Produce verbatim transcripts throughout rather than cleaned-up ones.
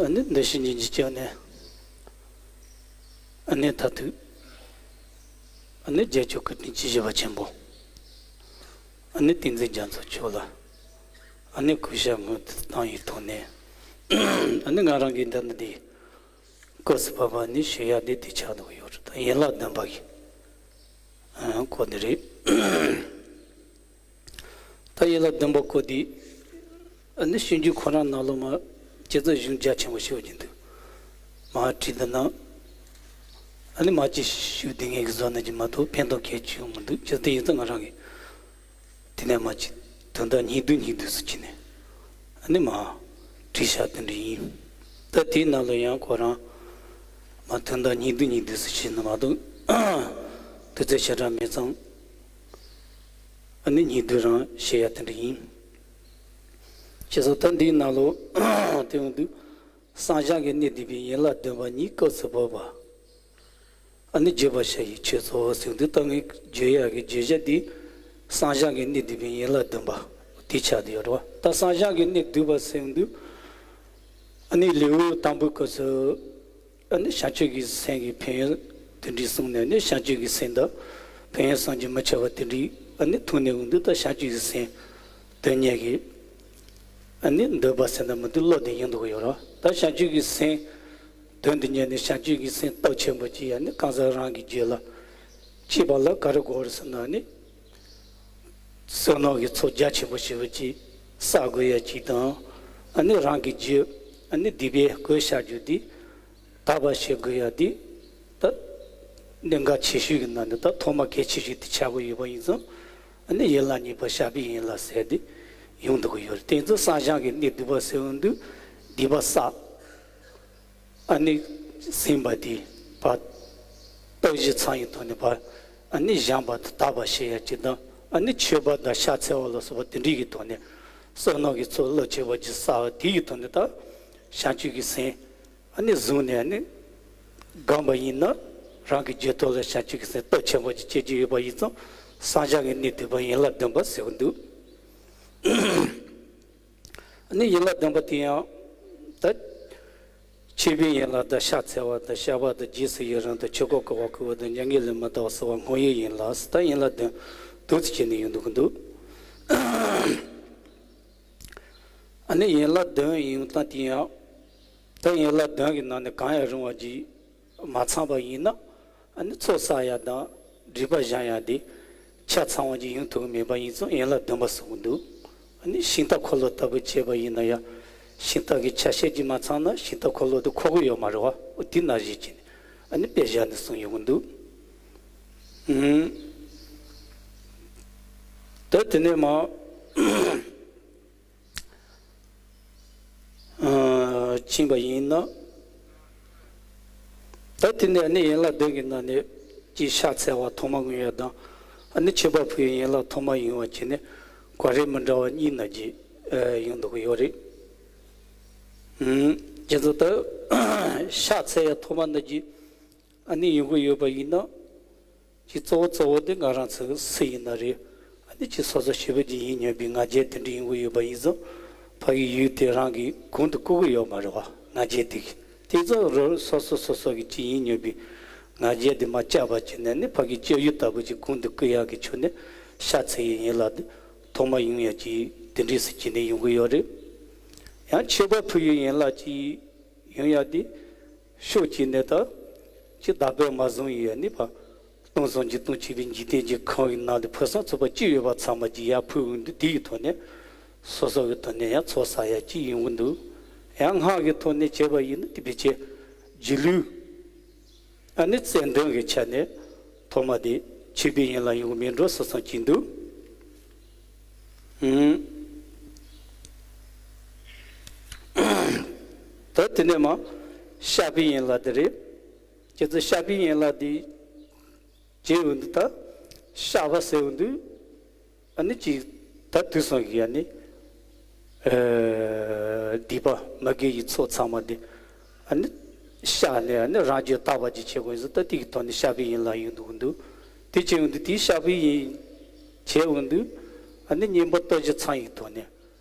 ཨ་ནི་འདི་ཕྱི་ཉིན་གྱི་སྐྱབས་གནས། ཨ་ནི་མཐར་ཐུག་ཨ་ནི་རྒྱལ་མཆོག་སྐུ་ཕྲེང་བཅུ་བཞི་པ་ཆེན་པོ། ཨ་ནི་བསྟན་འཛིན་རྒྱ་མཚོ་མཆོག་ལ། ཨ་ནི་གུས་ཞབས་སྔོན་དུ་བཏང་བའི་ཐོག་ནས། ཨ་ནི་ང་རང་གིས་འདི་ནི་འདི། སྐབས་སུ་བབ་པ་ནི་ཞུ་ཡ་འདི་དེ་ཆགས་འདུག་ཡོད་རེད། ད་ཡན་ལག་བདུན་པ་གི་སྐོར་འདི་རེད། ད་ཡན་ལག་བདུན་པ་སྐོར་འདི། ཨ་ནི་ཞིབ་འཇུག་ཁོ་རང་ནང་ལོགས་མ་ཇི་ལྟར་གཞུང་རྒྱ་ཆེན་པོ་ཞིག་ཡོད་ཀྱི་འདུག་མ་བྲིས་འདི་ན། ཨ་ནི་མ་ཅི་ཞུ་བདེ་ངེས་ཀྱི་བཟོ་ན་གྱི་མ་གཏོགས་ཕན་ཐོགས་གལ་ཆེ་མི་འདུག་ཇི་ལྟར་ཡིན་ཙང་ང་རང་གིས། དེ་ནས་མ་ཅི་དོན་དག་སྙིང་བསྡུས་སྙིང་བསྡུས་སུ་བྱས་ནས། ཨ་ནི་མ་བྲིས་བཞག་དེ་འདྲ་ཡིན། ད་དེའི་ནང་ལ་ཡང་ཁོ་རང་མ་དོན་དག་སྙིང་བསྡུས་སྙིང་བསྡུས་སུ་བྱས་ན་མ་གཏོགས། དུས་ཚོད་ཞེ་དྲག་མེད་ཙང་། ཨ་ནི་སྙིང་བསྡུས་རང་བཤད་ཡ་དེ་འདྲ་ཡིན། བྱས་ཙང་ད་འདིའི་ནང་ལོ་དེ་ཡོང་དུས། བསམ་བྱུང་གི་གནད་བསྡུས་པའི་ཡན་ལག་བདུན་པ་ཉིད་སྐབས་སུ་བབ་པ། ཨ་ནི་བརྗོད་པར་བྱ་ཡི་ཆོས་ཚོགས་ཟེར་དུས་ད་ངས་བརྗོད་ཡག་གི་བརྗོད་བྱ་འདི། བསམ་བྱུང་གི་གནད་བསྡུས་པའི་ཡན་ལག་བདུན་པ། དེ་ཆགས་བསྡད་ཡོད་རེད་བ། ད་བསམ་བྱུང་གི་གནད་བསྡུས་པ་ཟེར་དུས། ཨ་ནི་ལེའུ་དང་པོའི་སྐབས་སུ། ཨ་ནི་བྱང་ཆུབ་ཀྱི་སེམས་ཀྱི་ཕན་ཡོན་དེ་འདྲ་གསུངས་ནས་ནི་བྱང་ཆུབ་ཀྱི་སེམས་དང་། ཕན་ཡོན་བསམ་གྱིས་མི་ཁྱབ་པ་དེ་འདྲ་ཨ་ནི་ཐུག་ནས་འོང་དུས་ད་བྱང་ཆུབ་ཀྱི་སེམས་དོན་གཉེར་གྱི། ཨ་ནི་འདོད་པ་ཟེར་ན་མི་འདུག་བློ་དེ་ཡིན་འདུག་ཡོད་ར། ད་བྱང་ཆུབ་ཀྱི་སེམས་དོན་དུ་གཉེར་ནས་བྱང་ཆུབ་ཀྱི་སེམས་སྟོབས་ཆེན་པོ་ཅིག་ཨ་ནི་གང་ཟག་རང་གི་རྒྱུད་ལ་སྐྱེས་པ་ལ་ག་རེ་དགོས་རེད་ཟེར་ན་ནི། བསོད་ནམས་ཀྱི་ཚོགས་རྒྱ་ཆེན་པོ་ཞེ་པོ་ཅིག་བསགས་དགོས་ཡ་ཅིག་དང་། ཨ་ནི་རང་གི་རྒྱུད་ཨ་ནི་སྡིག་པའི་གོས་ཤ་རྒྱུ་འདི་དག་པ་བྱེད་དགོས་ཡ་འདི། ད་གནད་འགག་ཆེ་ཤོས་ཀྱི་ནང་ནས་ད་ཐོག་མ་གལ་ཆེ་ཤོས་དེ་ཆགས་ཀྱི་ཡོད་པ་ཡིན་ཙང་། ཨ་ནི་ཡན་ལག་གཉིས་པ་བཤགས་པའི་ཡན་ལག་ཟེར་ཏེ་ཡོང་འདུག་གི་ཡོད་རེད། དེ་ཚོ་བསམ་བྱུང་གི་གནད་བསྡུས་པ་ཟེར་ཡོང་དུས་སྡིག་པ་བསགས། ཨ་ནི་ཟིན་པ་དེ་བ། སྟོབས་བཞི་ཚང་ཡི་ཐོག་ནས་བ། ཨ་ནི་སྦྱངས་པ་དང་དག་པ་བྱེད་ཡ་གཅིག་དང་། ཨ་ནི་མཆོད་པ་དང་ཕྱག་འཚལ་བ་ལ་སོགས་པ་དེ་འདྲ་གི་ཐོག་ནས། བསོད་ནམས་ཀྱི་ཚོགས་རླབས་ཆེ་བ་ཅིག་བསགས་པ་དེ་ཡི་ཐོག་ནས་ད། བྱང་ཆུབ་ཀྱི་སེམས། ཨ་ནི་བཟུང་ནས་ཨ་ནི། སྒོམ་པ་ཡིན་ན། རང་གི་རྒྱུད་ཐོག་ལ་བྱང་ཆུབ་ཀྱི་སེམས་སྟོབས་ཆེན་པོ་ཅིག་སྐྱེ་རྒྱུ་ཡོད་པ་ཡིན་ཙང་། བསམ་བྱུང་གི་གནད་བསྡུས་པ་ཡན་ལག་བདུན་པ་ཟེར་གྱི་འདུག་ཨ་ནི་ཡན་ལག་བདུན་པ་དེ་ཡང་། ད། མཆོད་པའི་ཡན་ལག་དང་ཕྱག་འཚལ་བ་དང་བཤགས་པ་དང་རྗེས་སུ་ཡི་རང་དང་ཆོས་འཁོར་བསྐོར་བ་བསྐུལ་བ་དང་མྱ་ངན་ལས་མི་འདའ་བ་བསུ་བ་བསྔོ་བའི་ཡན་ལག་ཟེར་ད་ཡན་ལག་བདུན་དུ་ཚུལ་བྱས་ནས་ཡོང་འདུག་གི་འདུག་ཨ་ནི་ཡན་ལག་བདུན་ཡོང་སྟངས་དེ་ཡང་། ད་ཡན་ལག་བདུན་གྱི་ནང་ནས་གང་ཡང་རུང་བ་ཅིག་མ་ཚང་པ་ཡིན་ན། ཨ་ནི་ཚོགས་བསགས་ཡ་དང་སྒྲིབ་པ་སྦྱང་ཡ་དེ་ཆ་ཚང་བ་ཅིག་ཡོང་ཐུབ་ཀྱི་མེད་པ་ཡིན་ཙང་ཡན་ལག་བདུན་པ་གསུངས་ཀྱི་འདུག་ཨ་ནི་ཤིང་རྟ་འཁོར་ལོ་ལྟ་བུ་བྱས་པ་ཡིན་ན་ཡང་། ཤིང་རྟ་གི་ཆ་ཤས་ཅིག་མ་ཚང་ན་ཤིང་རྟ་འཁོར་ལོ་དེ་འཁོར་གྱི་ཡོད་མ་རེད་བ། འོ་དེ་ནང་བཞིན་བྱས་ནས་ཨ་ནི་དཔེ་བཞག་ནས་གསུངས་ཡོང་གི་འདུག་ཨུམ། ད་དེ་ནས་མ། ཕྱིན་པ་ཡིན་ན། ད་དེ་ནས་ནི་ཡན་ལག་བདུན་གྱི་ནང་ནས་ཀྱི་ཕྱག་འཚལ་བ་ཐོག་མ་ཡོང་ཡ་དང་། ཨ་ནི་མཆོད་པ་ཕུལ་བའི་ཡན་ལག་ཐོག་མ་ཡོང་བ་བྱས་ནས་གོ་རིམ་མི་འདྲ་བ་གཉིས་ནང་གི་ཡོང་འདུག་གི་ཡོད་རེད། རྗེས་སུ་ད་ཕྱག་འཚལ་ཡ་ཐོག་མ་ནང་གི་ཨ་ནི་ཡོང་གི་ཡོད་པ་ཡིན་ན། ཅིག་གཙོ་བོ་གཙོ་བོ་དེ་ང་རང་ཚོ་སུ་ཡིན་ན་རེད། ཨ་ནི་ཅིག་སོ་སོ་ཞེ་པོ་ཅིག་ཡིན་སྙམ་པའི་ང་རྒྱལ་དེ་འདྲ་ཡོང་གི་ཡོད་པ་ཡིན་ཙང་། ཕ་གི་ཡུལ་དེ་རང་གི་གོང་དུ་བཀུར་གི་ཡོད་མ་རེད་བ། ང་རྒྱལ་དེ་གི་དེ་ཚོ་རོ་སོ་སོ་སོ་སོ་གི་ཅིག་ཡིན་སྙམ་པའི་ང་རྒྱལ་དེ་མ་བཅག་པ་བྱས་ནས་ནི་ཕ་གི་སྐྱབས་ཡུལ་ལྟ་བུ་ཅིག་གོང་དུ་བཀུར་ཡག་གི་ཆོས་ནི་ཕྱག་འཚལ་ཡི་ཡན་ལག་དེ་ཐོག་མ་ཡོང་ཡ་ཅིག་དེ་འདྲས་སུ་བྱས་ནས་ཡོང་གི་ཡོད་རེད། ཡང་མཆོད་པ་ཕུལ་ཡི་ཡན་ལག་ཅིག་ཡོང་ཡ་དེ། ཤུགས་ཀྱིས་ནི་ད། ཅི་བདག་པོས་མ་བཟུང་ཡོད་ནི་བ། སྟོང་གསུམ་གྱི་སྟོང་ཆེ་བའི་འཇིག་རྟེན་གྱི་ཁམས་ཀྱི་ནང་དུ་ཕུན་སུམ་ཚོགས་པ་ཅི་ཡོད་པ་ཚང་མ་ཅིག་ཡར་ཕུལ་འོང་དུས་དེ་ཡི་ཐོག་ནས། སོ་སོ་གི་ཐོག་ནས་ཡང་ཚོགས་བསགས་ཡ་ཅིག་ཡོང་གི་འདུག་ཡང་སྔགས་ཀྱི་ཐོག་ནས་བྱས་པ་ཡིན་ན་དེ་ཕལ་ཆེར་སྒྱིད་ལུག་ཨ་ནི་རྩལ་འདོན་གྱི་ཆ་ནས་ཐོག་མ་དེ་མཆོད་པའི་ཡན་ལག་ཡོང་གི་མེད་འགྲོ་བསམ་བསམ་གྱི་འདུག་ཨུམ། ད་དེ་ནས་མ་བཤགས་པའི་ཡན་ལག་དེ་རེད། ཁྱེད་ཚོ་བཤགས་པའི་ཡན་ལག་འདི་བྱེད་འོང་དུས་ད་བཤགས་པ་ཟེར་འོང་དུས་ཨ་ནི་ཅིག་ད་དུས་སང་གི་ཨ་ནི་སྡིག་པ་མ་དགེ་བའི་ཚོགས་ཚང་མ་འདི་ཨ་ནི་བཤགས་ནས་ཨ་ནི་རང་རྒྱུད་དག་པ་ཅིག་བྱེད་དགོས་ཡིན་ཟེར་ད་དེ་གི་ཐོག་ནས་བཤགས་པའི་ཡན་ལག་ཡོང་འདུག་འདུག་དེ་བྱེད་འོང་དུས་དེའི་བཤགས་པའི་ཡན་བྱེད་འོང་དུས་ཨ་ནི་གཉེན་པོ་སྟོབས་བཞི་ཚང་ཡི་ཐོག་ནས།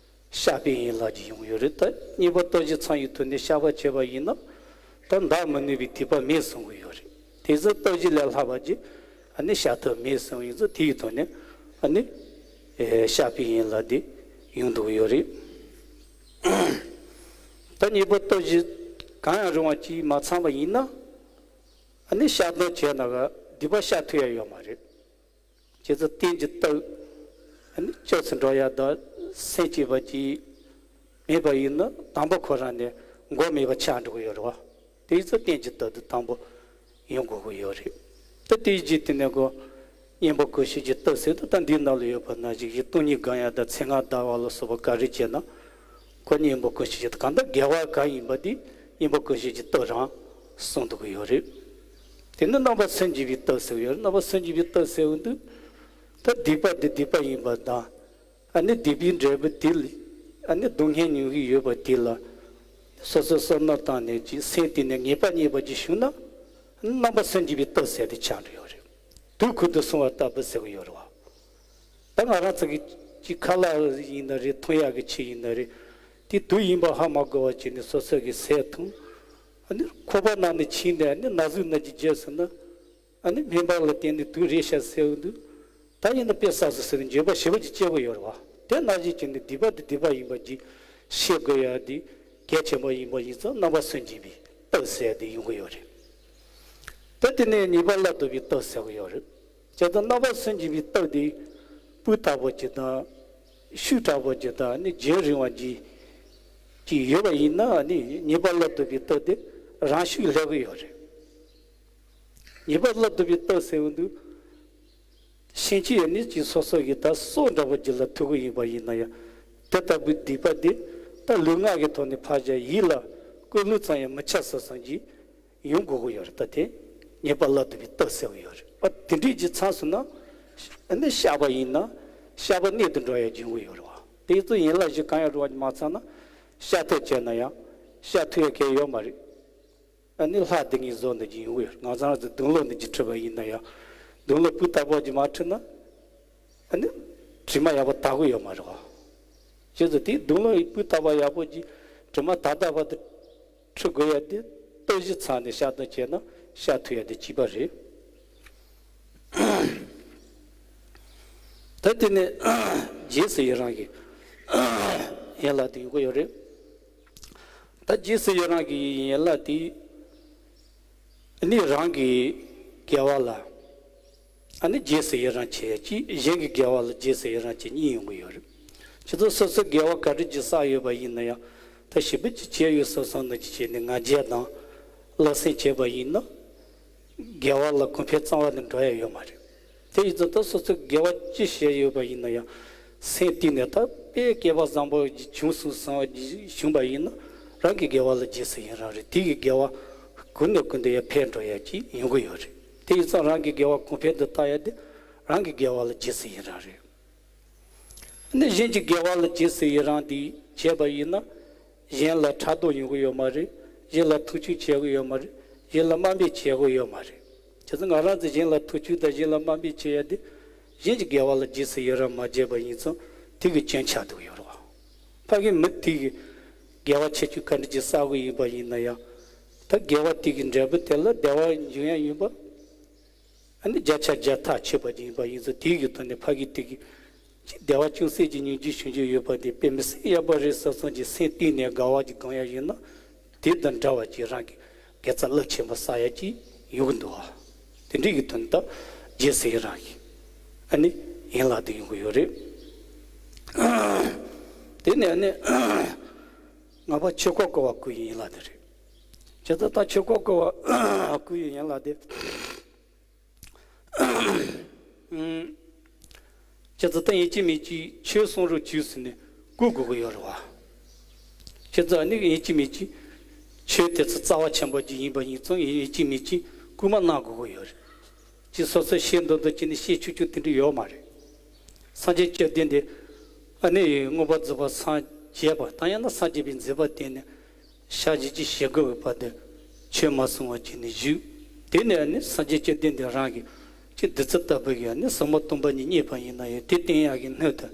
བཤགས་པའི་ཡན་ལག་ཅིག་ཡོང་གི་ཡོད་རེད། ད་གཉེན་པོ་སྟོབས་བཞི་ཚང་བའི་ཐོག་ནས་བཤགས་པ་བྱས་པ་ཡིན་ན། ད་འདག་མི་ནུས་པའི་སྡིག་པ་མེད་གསུང་གི་ཡོད་རེད། དེ་ཚོ་སྟོབས་བཞི་ལས་ལྷག་པ་ཅིག་ཨ་ནི་བཤགས་ཐབས་མེད་གསུང་ཡིན་ཙང་། དེའི་ཐོག་ནས་ཨ་ནི་ཨེ་བཤགས་པའི་ཡན་ལག་འདི་ཡོང་འདུག་ཡོད་རེད། ད་གཉེན་པོ་སྟོབས་བཞི་གང་ཡང་རུང་བ་ཅིག་མ་ཚང་བ་ཡིན་ན། ཨ་ནི་བཤགས་སྡོམ་བྱས་ན་ག་སྡིག་པ་བཤགས་ཐུབ་ཡ་ཡོད་མ་རེད། ཁྱེད་ཚོ་རྟེན་གྱི་སྟོབས་ཨ་ནི་སྐྱབས་སུ་འགྲོ་ཡ་དང་སེམས་བསྐྱེད་པ་ཅིག་མེད་པ་ཡིན་ན། དང་པོ་ཁོ་རང་ནས་འགོག་མེད་པ་ཆགས་འགྲོ་གི་ཡོད་རེད་བ། དེ་ཚོ་རྟེན་གྱི་སྟོབས་དེ་དང་པོ་ཡོང་དགོས་ཀྱི་ཡོད་རེད། ད་དེའི་རྗེས་དེ་ནས་ཁོ་གཉེན་པོ་ཀུན་ཤེས་ཀྱི་སྟོབས་ཟེར་དུས། ད་འདིའི་ནང་ལ་ཡོད་པ་ནང་བཞིན་གྱི་སྟོང་ཉིད་དགག་ཡ་དང་མཚན་མངོན་བརྡ་བ་ལ་སོགས་པ་ག་རེ་བྱས་ན། ཁོ་གཉེན་པོ་ཀུན་ཤེས་ཀྱི་སྟོབས། གང་ལྟར་དགེ་བ་གང་ཡིན་པ་དེ་གཉེན་པོ་ཀུན་ཤེས་ཀྱི་སྟོབས་རང་གསུངས་འདུག་གི་ཡོད་རེད། དེ་ནི་རྣམ་པར་སུན་འབྱིན་པའི་སྟོབས་ཟེར་གྱི་ཡོད་རེད། རྣམ་པར་སུན་འབྱིན་པའི་སྟོབས་ཟེར་བ་འདི། ད་སྡིག་པ་འདི་སྡིག་པ་ཡིན་པ་དང་། ཨ་ནི་སྡིག་པའི་འབྲས་བུ་དེ་ལ་ཨ་ནི་སྡུག་བསྔལ་མྱོང་གི་ཡོད་པ་དེ་ལ་སོ་སོའི་བསོད་ནམས་བཏང་ནས་ཅིག་སེམས་གཏིང་ནས་ངེས་པ་རྙེད་པ་ཅིག་བྱུང་ན། རྣམ་པར་སུན་འབྱིན་པའི་སྟོབས་ཟེར་དེ་ཆགས་འགྲོ་ཡོད་རེད། དུས་ཁོ་ཐག་སོང་བ་ལྟ་བུ་ཟེར་གྱི་ཡོད་རེད་བ། ད་ང་རང་ཚོ་གི་ཅིག་ཁ་ལག་ཡིན་ན་རེད། འཐུང་ཡག་གི་ཆས་ཡིན་ན་རེད། དེ་དུས་ཡིན་པ་ཧ་མ་གོ་བ་བྱས་ནས་སོ་སོ་གི་ཟས་འཐུང་། ཨ་ནི་ཁོག་པ་ནང་ནས་ཕྱིན་ནས་ཨ་ནི་ན་ཟུག་ནང་གི་བརྗེད་སོང་ན། ཨ་ནི་སྨན་པ་ལ་བསྟན་ནས་དུས་རེད་ཤག་ཟེར་བ་འདུག་ད་ཡིན་ན་དཔེ་བསགས་སོ་ཟེར་ནས་འགྱོད་པ་ཞེ་པོ་ཅིག་སྐྱེ་གི་ཡོད་རེད་བ། དེ་ནང་བཞིན་བྱས་ནས་སྡིག་པ་དེ་སྡིག་པ་ཡིན་པ་ཅིག་ཤེས་དགོས་ཡ་དེ་གལ་ཆེན་པོ་ཡིན་པ་ཡིན་ཙང་། རྣམ་པར་སུན་འབྱིན་པའི་སྟོབས་ཟེར་ཡ་དེ་ཡོང་གི་ཡོད་རེད། ད་དེ་ནས་ཉེས་པ་སླར་ལྡོག་པའི་སྟོབས་ཟེར་གྱི་ཡོད་རེད། བྱས་ཙང་རྣམ་པར་སུན་འབྱིན་པའི་སྟོབས་དེ་སྤུས་དག་པོ་ཅིག་དང་། ཤུགས་དྲག་པོ་ཅིག་དང་། ཨ་ནི་རྒྱུན་རིང་བ་ཅིག་ཅིག་ཡོད་པ་ཡིན་ན། ཨ་ནི་ཉེས་པ་སླར་ལྡོག་པའི་སྟོབས་དེ་རང་ཤུགས་སླེབས་ཀྱི་ཡོད་རེད། ཉེས་པ་སླར་ལྡོག་པའི་སྟོབས་ཟེར་བ་འདུག་ཤིང་ཆེན་ཡོད་ནི་ཅིག་སོ་སོ་གི་ད་སྲོག་འདྲ་པོ་ཅིག་ལ་ཐུག་གི་ཡིན་པ་ཡིན་ན་ཡང་། དེ་ལྟ་བུའི་སྡིག་པ་དེ་ད་ལུས་ངག་གི་ཐོག་ནས་ཕར་བཞག་ཡིད་ལ་ཀུན་སློང་ཙམ་ཡང་མི་འཆར་ས་ཙམ་ཅིག་ཡོང་དགོས་ཀྱི་ཡོད་རེད། ད་དེ་ཉེས་པ་སླར་ལྡོག་པའི་སྟོབས་ཟེར་གྱི་ཡོད་རེད། ཨ་དེ་འདྲས་ཅིག་ཚང་སོང་ན། ཨ་ནི་བཤགས་པ་ཡིན་ན་བཤགས་པ་གནད་དུ་འགྲོ་ཡ་ཅིག་ཡོང་གི་ཡོད་རེད་བ། དེ་ཚོ་ཡན་ལག་བཞི་གང་ཡང་རུང་བ་ཅིག་མ་ཚང་ན། བཤགས་ཐབས་བྱས་ན་ཡང་བཤགས་ཐུབ་ཡ་གང་ཡང་ཡོད་མ་རེད། ཨ་ནི་ལྷ་སྡེ་ལྔའི་བཟོ་འདྲ་ཅིག་ཡོང་གི་ཡོད། ང་ཚང་རང་ཚོ་མདུན་ལོགས་འདྲ་ཅིག་ཁྲིད་པ་ཡིན་ན་ཡང་། མདུན་ལོགས་སྤུས་དག་པོ་ཅིག་མ་ཁྲིད་ན། ཨ་ནི་དྲི་མ་ཡག་པོ་དག་གི་ཡོད་མ་རེད་བ། བྱས་ཙང་དེའི་མདུན་ལོགས་ཡི་སྤུས་དག་པོ་ཡག་པོ་ཅིག་དྲི་མ་དག་དག་པ་དེ་ཁྲིད་དགོས་ཡ་དེ། སྟོབས་བཞི་ཚང་ནས་བཤགས་སྡོམ་བྱས་ན་བཤགས་ཐུབ་ཡ་དེ་གཅིག་པ་རེད། ད་དེ་ནས་རྗེས་སུ་ཡི་རང་གི་ཡན་ལག་དེ་ཡོང་གི་ཡོད་རེད། ད་རྗེས་སུ་ཡི་རང་གི་ཡན་ལག་དེ། ཨ་ནི་རང་གི་དགེ་བ་ལ་ཨ་ནི་རྗེས་སུ་ཡི་རང་བྱེད་ཡ་གཅིག་གཞན་གྱི་དགེ་བ་ལ་རྗེས་སུ་ཡི་རང་བྱེད་གཉིས་ཡོང་གི་ཡོད་རེད། ཁྱེད་ཚོ་སོ་སོའི་དགེ་བ་ག་འདྲ་ཅིག་བསགས་ཡོད་པ་ཡིན་ན་ཡང་། ད་ཞིབ་པོ་ཅིག་བྱས་ཡོད་བསམ་བསམ་ནང་བཞིན་བྱས་ནས་ང་རྒྱལ་དང་བློ་སེང་བྱས་པ་ཡིན་ན། དགེ་བ་ལ་གོང་འཕེལ་རྩ་བ་ནས་འགྲོ་ཡ་ཡོད་མ་རེད། དེ་ཡིན་ཙང་ད་སོ་སོས་དགེ་བ་ཅི་བྱས་ཡོད་པ་ཡིན་ན་ཡང་། སེམས་གཏིང་ནས་ད་དཔེ་སྐལ་པ་བཟང་པོ་ཅིག་བྱུང་སོང་བསམ་པ་ཅིག་བྱུང་པ་ཡིན་ན། རང་གི་དགེ་བ་ལ་རྗེས་སུ་ཡི་རང་རེད། དེ་གི་དགེ་བ་ཀུན་ནས་ཀུན་ཏུ་ཡར་འཕེལ་འགྲོ་ཡ་ཅིག་ཡོང་གི་ཡོད་རེད། དེ་ཡིན་ཙང་རང་གི་དགེ་བ་གོང་འཕེལ་དུ་བཏང་ཡ་དེ་རང་གི་དགེ་བ་ལ་རྗེས་སུ་ཡི་རང་རེད། ནི་གཞན་གྱི་དགེ་བ་ལ་རྗེས་སུ་ཡི་རང་འདི་བྱས་པ་ཡིན་ན། གཞན་ལ་ཕྲག་དོག་ཡོང་གི་ཡོད་མ་རེད། གཞན་ལ་ཐུགས་ཆུང་བྱེད་དགོས་ཡོད་མ་རེད། གཞན་ལ་དམའ་འབེབས་བྱེད་དགོས་ཡོད་མ་རེད། བྱས་ཙང་ང་རང་ཚོས་གཞན་ལ་ཐུགས་ཆུང་དང་གཞན་ལ་དམའ་འབེབས་བྱེད་ཡ་དེ། གཞན་གྱི་དགེ་བ་ལ་རྗེས་སུ་ཡི་རང་མ་བྱས་པ་ཡིན་ཙང་དེ་གི་སྐྱོན་ཆགས་འདུག་ཡོད་རེད་བ། ཕ་གི་མི་དེ་གི་དགེ་བ་ཆེ་ཆུང་ག་འདྲ་ཅིག་བསགས་དགོས་ཡིན་པ་ཡིན་ན་ཡང་། ད་དགེ་བ་དེ་གི་འབྲས་བུ་དེ་ལ་བདེ་བ་འབྱུང་ཡ་ཡིན་པ། ཨ་ནི་བརྒྱ་ཆ་བརྒྱ་ཐག་ཆོད་པ་ཅིག་ཡིན་པ་ཡིན་ཙང་། དེ་གི་ཐོག་ནས་ཕ་གི་དེ་གི་ཅིག་བདེ་བ་ཅུང་ཟད་ཅིག་མྱོང་རྒྱུ་བྱུང་རྒྱུ་ཡོད་པ་དེ་དཔེ་མི་སྲིད་ཡག་པ་རེད་བསམ་བསམ་གྱི་སེམས་གཏིང་ནས་དགའ་བ་ཅིག་སྒོམ་ཡ་ཡིན་ན། དེ་དང་འདྲ་བ་ཅིག་རང་གི་དགེ་རྩ་རླབས་ཆེན་པོ་བསགས་ཡ་ཅིག་ཡོང་གི་འདུག་བ། དེ་འདྲ་གི་ཐོག་ནས་ད་རྗེས་སུ་ཡི་རང་གི་ཨ་ནི་ཡན་ལག་དེ་ཡོང་གི་ཡོད་རེད། དེ་ནས་ཨ་ནི་ལྔ་པ་ཆོས་འཁོར་བསྐོར་བ་བསྐུལ་བའི་ཡན་ལག་དེ་རེད། བྱས་ཙང་ད་ཆོས་འཁོར་བསྐོར་བ་བསྐུལ་བའི་ཡན་ལག་དེ། ཨུམ། ཁྱེད་ཚོ་ད་ཡིན་གཅིག་མིན་གཅིག་ཆོས་གསུང་རོགས་བྱོས་ཟེར་ནས་བསྐུལ་དགོས་ཀྱི་ཡོད་རེད་བ། ཁྱེད་ཚོ་ནི་ཡིན་གཅིག་མིན་གཅིག་ཆོས་དེ་ཚོ་རྩ་བ་ཆེན་པོ་ཅིག་ཡིན་པ་ཡིན་ཙང་། ཡིན་གཅིག་མིན་གཅིག་བསྐུལ་མ་གནང་དགོས་ཀྱི་ཡོད་རེད། ཅིག་སོ་སོས་བཤད་མདོག་མདོག་བྱས་ནས་བཤད་ཆོག་ཆོག་དེ་འདྲ་ཡོད་མ་རེད། སངས་རྒྱས་བཅོམ་ལྡན་འདས་ཨ་ནི་མངོན་པར་རྫོགས་པར་སངས་རྒྱས་པ་དང་། ཡང་ན་སངས་རྒྱས་པའི་མཛད་པ་བསྟན་ནས། ཞག་བཞི་བཅུ་ཞེ་དགུ་པའི་བར་དུ་ཆོས་མ་གསུང་བ་བྱས་ནས་བཞུགས། དེ་ནས་ནི་སངས་རྒྱས་བཅོམ་ལྡན་འདས་རང་གི་ཅིག་བདུད་རྩི་ལྟ་བུ་གིས་ནི་ཟབ་མོ་སྟོང་པ་ཉིད་བརྙེས་པ་ཡིན་ན་ཡང་། དེ་བསྟན་ཡག་གི་སྣོད་དུ་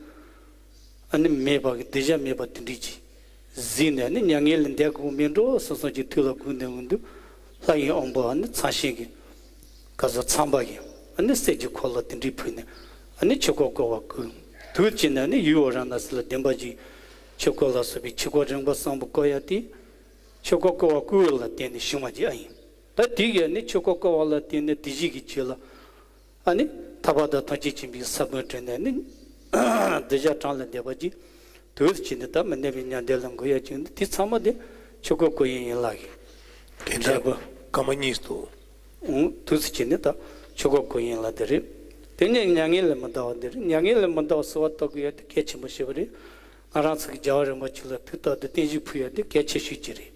ཨ་ནི་མེད་པ་གི་གདུལ་བྱ་མེད་པ་དེ་འདྲས་ཅིག་གཟིགས་ནས། ཨ་ནི་མྱ་ངན་ལས་འདས་དགོས་མེད་འགྲོ་བསམ་བསམ་གྱི་ཐུགས་ལ་དགོངས་ནས་འོང་དུས། ལྷ་ཡི་དབང་པོ་ཨ་ནི་ཚངས་ཤིང་གི་ག་ཟུར་ཚངས་པ་གིས་ཨ་ནི་གསེར་གྱི་འཁོར་ལོ་དེ་འདྲས་ཕུལ་ནས། ཨ་ནི་ཆོས་འཁོར་བསྐོར་བ་བསྐུལ། དུས་ཅི་ནས་ཨ་ནི་ཡུལ་ཝཱ་ར་ཎ་སི་ལ་བདེན་པ་བཞིན་ཆོས་འཁོར་ལ་སོགས་པའི་ཆོས་འཁོར་རིམ་པ་གསུམ་པོ་བསྐོར་ཡ་དེ། ཆོས་འཁོར་བསྐོར་བ་བསྐུལ་བ་ལ་བརྟེན་ནས་བྱུང་བ་ཅིག་ཨ་ཡིན། ད་དེ་གིས་ཨ་ནི་ཆོས་འཁོར་བསྐོར་བ་ལ་བརྟེན་ནས་དེ་བཞིན་གྱི་རྒྱུད་ལ། ཨ་ནི་ཐར་པ་དང་ཐམས་ཅད་མཁྱེན་པའི་ས་བོན་བསྒྲིབས་ནས་ནི། གདུལ་བྱ་གྲངས་ལས་འདས་པ་ཅིག་དུས་སུ་བྱས་ནས་ད་མི་གནས་པའི་མྱང་འདས་ལ་འགོད་ཡ་ཅིག་འདུག། དེ་ཚང་མ་དེ་ཆོས་འཁོར་བསྐོར་བའི་ཡན་ལག་གི་དེ་འདྲ་འབྲས་བུ། སྐར་མ་གཉིས་སུ། འོང་དུས་སུ་བྱས་ནས་ད་ཆོས་འཁོར་བསྐོར་བའི་ཡན་ལག་དེ་རེད། དེ་ནས་མྱ་ངན་ལས་མི་འདའ་བ་དེ་རེད། མྱ་ངན་ལས་མི་འདའ་བ་གསོལ་བ་བཏབ་དགོས་ཡ་དེ་གལ་ཆེན་པོ་ཞིག་རེད། ང་རང་ཚོ་གི་རྒྱལ་བ་རིན་པོ་ཆེ་ལ་ཐུགས་རྟག་ཏུ་བརྟན་བཞུགས་ཕུལ་ཡ་དེ་གལ་ཆེ་ཤོས་ཅིག་རེད།